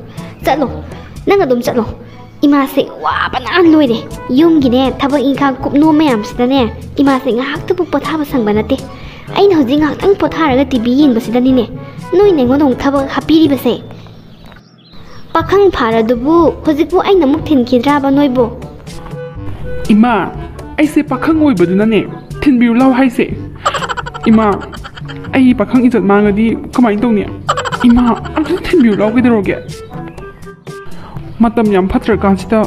ꯆꯠꯂꯣ, ꯅꯪ ꯑꯗꯨꯝ ꯆꯠꯂꯣ꯫ ꯏꯃꯥꯁꯦ ꯋꯥꯕꯅ ꯂꯣꯏꯔꯦ꯫ ꯌꯨꯝꯒꯤꯅꯦ ꯊꯕꯛ ꯏꯪꯈꯥꯡ ꯀꯨꯞꯅꯣꯝ ꯃꯌꯥꯝꯁꯤꯗꯅꯦ ꯏꯃꯥꯁꯦ ꯉꯥꯏꯍꯥꯛꯇꯕꯨ ꯄꯣꯊꯥꯕ ꯁꯪꯕ ꯅꯠꯇꯦ꯫ ꯑꯩꯅ ꯍꯧꯖꯤꯛ ꯉꯥꯏꯍꯥꯛꯇꯪ ꯄꯣꯊꯥꯔꯒ ꯇꯤ ꯚꯤ ꯌꯦꯡꯕꯁꯤꯗꯅꯤꯅꯦ ꯅꯣꯏꯅ ꯑꯩꯉꯣꯟꯗ ꯑꯃꯨꯛ ꯊꯕꯛ ꯍꯥꯞꯄꯤꯔꯤꯕꯁꯦ꯫ ꯄꯥꯈꯪ ꯐꯥꯔꯗꯨꯕꯨ ꯍꯧꯖꯤꯛꯄꯨ ꯑꯩꯅ ꯑꯃꯨꯛ ꯊꯤꯟꯈꯤꯗ꯭ꯔꯥꯕ ꯅꯣꯏꯕꯨ?" "ꯏꯃꯥ, ꯑꯩꯁꯦ ꯄꯥꯈꯪ ꯑꯣꯏꯕꯗꯨꯅꯅꯦ ꯊꯤꯟꯕꯤꯌꯨ ꯂꯥꯎ ꯍꯥꯏꯁꯦ꯫ ꯏꯃꯥ, ꯑꯩ ꯄꯥꯈꯪ ꯏꯖꯠ ꯃꯥꯡꯉꯗꯤ ꯀꯃꯥꯏꯅ ꯇꯧꯅꯤ? ꯏꯃꯥ, ꯑꯝꯇ ꯊꯤꯟꯕꯤꯌꯨ ꯂꯥꯎ ꯀꯩꯗꯧꯔꯒꯦ?" "ꯃꯇꯝ ꯌꯥꯝ ꯐꯠꯇ꯭ꯔꯀꯥꯟꯁꯤꯗ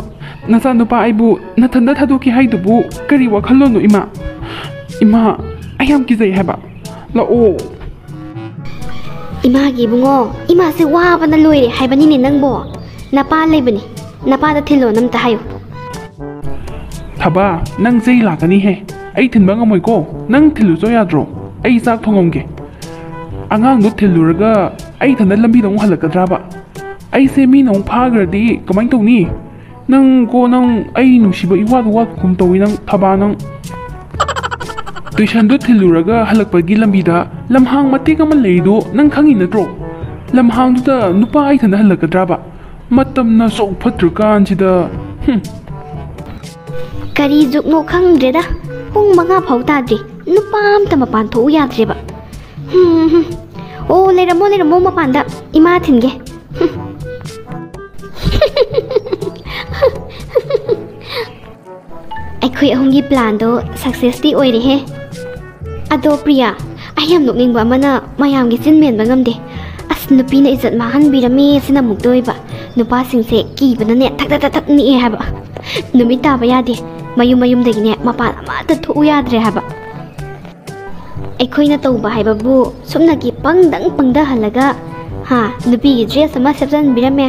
ꯅꯆꯥꯅꯨꯄꯥ ꯑꯩꯕꯨ ꯅꯊꯟꯗ ꯊꯥꯗꯣꯛꯀꯦ ꯍꯥꯏꯗꯨꯕꯨ ꯀꯔꯤ ꯋꯥꯈꯜꯂꯣꯟꯅꯣ ꯏꯃꯥ? ꯏꯃꯥ, ꯑꯩ ꯌꯥꯝ ꯀꯤꯖꯩ ꯍꯥꯏꯕ꯫ ꯂꯥꯛꯑꯣ꯫" "ꯏꯃꯥꯒꯤ ꯏꯕꯨꯡꯉꯣ, ꯏꯃꯥꯁꯦ ꯋꯥꯕꯅ ꯂꯣꯏꯔꯦ ꯍꯥꯏꯕꯅꯤꯅꯦ ꯅꯪꯕꯣ꯫ ꯅꯄꯥ ꯂꯩꯕꯅꯤ, ꯅꯄꯥꯗ ꯊꯤꯜꯂꯣꯅ ꯑꯝꯇ ꯍꯥꯏꯌꯨ꯫" "ꯊꯕꯥ, ꯅꯪ ꯆꯩ ꯂꯥꯛꯀꯅꯤꯍꯦ꯫ ꯑꯩ ꯊꯤꯟꯕ ꯉꯝꯃꯣꯏꯀꯣ꯫ ꯅꯪ ꯊꯤꯜꯂꯨꯆꯣ ꯌꯥꯗ꯭ꯔꯣ? ꯑꯩ ꯆꯥꯛ ꯊꯣꯡꯉꯝꯒꯦ꯫ ꯑꯉꯥꯡꯗꯣ ꯊꯤꯜꯂꯨꯔꯒ ꯑꯩ ꯏꯊꯟꯗ ꯂꯝꯕꯤꯗ ꯑꯃꯨꯛ ꯍꯜꯂꯛꯀꯗ꯭ꯔꯥꯕ? ꯑꯩꯁꯦ ꯃꯤꯅ ꯑꯃꯨꯛ ꯐꯥꯈ꯭ꯔꯗꯤ ꯀꯃꯥꯏꯅ ꯇꯧꯅꯤ? ꯅꯪ ꯀꯣ, ꯅꯪ ꯑꯩ ꯅꯨꯡꯁꯤꯕ ꯏꯋꯥꯠ ꯋꯥꯠꯀꯨꯝ ꯇꯧꯏ ꯅꯪ, ꯊꯕꯥ ꯅꯪ꯫" "ꯇꯨꯏꯁꯟꯗꯣ ꯊꯤꯜꯂꯨꯔꯒ ꯍꯜꯂꯛꯄꯒꯤ ꯂꯝꯕꯤꯗ ꯂꯝꯍꯥꯡ ꯃꯇꯦꯛ ꯑꯃ ꯂꯩꯔꯤꯗꯣ ꯅꯪ ꯈꯪꯉꯤ ꯅꯠꯇ꯭ꯔꯣ? ꯂꯝꯍꯥꯡꯗꯨꯗ ꯅꯨꯄꯥ ꯑꯩ ꯏꯊꯟꯗ ꯍꯜꯂꯛꯀꯗ꯭ꯔꯥꯕ? ꯃꯇꯝꯅ ꯁꯨꯛ ꯐꯠꯇ꯭ꯔꯀꯥꯟꯁꯤꯗ꯫" ꯍꯨꯝ꯫ "ꯀꯔꯤ ꯖꯨꯛꯅꯣ ꯈꯪꯗ꯭ꯔꯦꯗ, ꯄꯨꯡ ꯃꯉꯥ ꯐꯥꯎ ꯇꯥꯗ꯭ꯔꯤ, ꯅꯨꯄꯥ ꯑꯝꯇ ꯃꯄꯥꯟ ꯊꯣꯛꯎ ꯌꯥꯗ꯭ꯔꯦꯕ꯫ ꯍꯨꯝ, ꯍꯨꯝ꯫ ꯑꯣ, ꯂꯩꯔꯝꯃꯣ, ꯂꯩꯔꯝꯃꯣ ꯃꯄꯥꯟꯗ, ꯏꯃꯥ ꯊꯤꯟꯒꯦ꯫" ꯍꯨꯝ꯫ ꯑꯩꯈꯣꯏ ꯑꯍꯨꯝꯒꯤ ꯄ꯭ꯂꯥꯟꯗꯣ ꯁꯛꯁꯦꯁꯇꯤ ꯑꯣꯏꯔꯦꯍꯦ꯫ ꯑꯗꯣ ꯄ꯭ꯔꯤꯌꯥ, ꯑꯩ ꯌꯥꯝ ꯅꯣꯛꯅꯤꯡꯕ ꯑꯃꯅ ꯃꯌꯥꯝꯒꯤ ꯆꯤꯟ ꯃꯦꯟꯕ ꯉꯝꯗꯦ꯫ ꯑꯁ, ꯅꯨꯄꯤꯅ ꯏꯖꯠ ꯃꯥꯡꯍꯟꯕꯤꯔꯝꯃꯦ ꯁꯤꯅ ꯑꯃꯨꯛꯇ ꯑꯣꯏꯕ꯫ ꯅꯨꯄꯥꯁꯤꯡꯁꯦ ꯀꯤꯕꯅꯅꯦ ꯊꯛ ꯊꯛ ꯊꯛ ꯊꯛ ꯅꯤꯛꯑꯦ ꯍꯥꯏꯕ꯫ ꯅꯨꯃꯤꯠ ꯇꯥꯕ ꯌꯥꯗꯦ, ꯃꯌꯨꯝ ꯃꯌꯨꯝꯗꯒꯤꯅꯦ ꯃꯄꯥꯟ ꯑꯃꯠꯇ ꯊꯣꯛꯎ ꯌꯥꯗ꯭ꯔꯦ ꯍꯥꯏꯕ꯫ ꯑꯩꯈꯣꯏꯅ ꯇꯧꯕ ꯍꯥꯏꯕꯕꯨ ꯁꯨꯞꯅꯒꯤ ꯄꯪꯗꯪ ꯄꯪꯊꯍꯜꯂꯒ, ꯍꯥ, ꯅꯨꯄꯤꯒꯤ ꯗ꯭ꯔꯦꯁ ꯑꯃ ꯁꯦꯠꯆꯟꯕꯤꯔꯝꯃꯦ,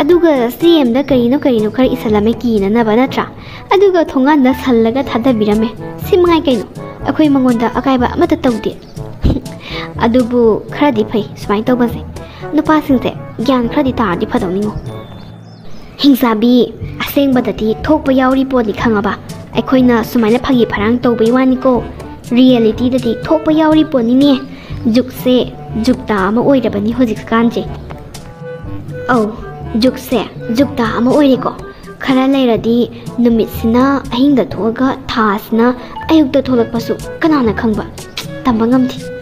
ꯑꯗꯨꯒ ꯆꯦ ꯑꯃꯗ ꯀꯔꯤꯅꯣ ꯀꯔꯤꯅꯣ ꯈꯔ ꯏꯁꯜꯂꯝꯃꯦ ꯀꯤꯅꯅꯕ, ꯅꯠꯇ꯭ꯔꯥ? ꯑꯗꯨꯒ ꯊꯣꯡꯒꯥꯟꯗ ꯁꯜꯂꯒ ꯊꯥꯗꯕꯤꯔꯝꯃꯦ, ꯁꯤ ꯃꯉꯥꯏ ꯀꯩꯅꯣ꯫ ꯑꯩꯈꯣꯏ ꯃꯉꯣꯟꯗ ꯑꯀꯥꯏꯕ ꯑꯃꯠꯇ ꯇꯧꯗꯦ꯫ ꯑꯗꯨꯕꯨ ꯈꯔꯗꯤ ꯐꯩ ꯁꯨꯃꯥꯏꯅ ꯇꯧꯕꯁꯦ꯫ ꯅꯨꯄꯥꯁꯤꯡꯁꯦ ꯒ꯭ꯌꯥꯟ ꯈꯔꯗꯤ ꯇꯥꯔꯗꯤ ꯐꯗꯧꯅꯤꯉꯣ꯫ ꯍꯤꯡꯆꯥꯕꯤ, ꯑꯁꯦꯡꯕꯗꯗꯤ ꯊꯣꯛꯄ ꯌꯥꯎꯔꯤ ꯄꯣꯠꯅꯤ, ꯈꯪꯉꯕ? ꯑꯩꯈꯣꯏꯅ ꯁꯨꯃꯥꯏꯅ ꯐꯥꯒꯤ ꯐꯔꯥꯡ ꯇꯧꯕꯩ ꯋꯥꯅꯤꯀꯣ, ꯔꯤꯌꯦꯂꯤꯇꯤꯗꯗꯤ ꯊꯣꯛꯄ ꯌꯥꯎꯔꯤ ꯄꯣꯠꯅꯤꯅꯦ꯫ ꯖꯨꯛꯁꯦ ꯖꯨꯛꯇꯥ ꯑꯃ ꯑꯣꯏꯔꯕꯅꯤ ꯍꯧꯖꯤꯛꯀꯥꯟꯁꯦ꯫ ꯑꯧ, ꯖꯨꯛꯁꯦ ꯖꯨꯛꯇꯥ ꯑꯃ ꯑꯣꯏꯔꯦꯀꯣ꯫ ꯈꯔ ꯂꯩꯔꯗꯤ ꯅꯨꯃꯤꯠꯁꯤꯅ ꯑꯍꯤꯡꯗ ꯊꯣꯛꯑꯒ ꯊꯥꯁꯤꯅ ꯑꯌꯨꯛꯇ ꯊꯣꯛꯂꯛꯄꯁꯨ ꯀꯅꯥꯅ ꯈꯪꯕ? ꯇꯝꯕ ꯉꯝꯗꯦ꯫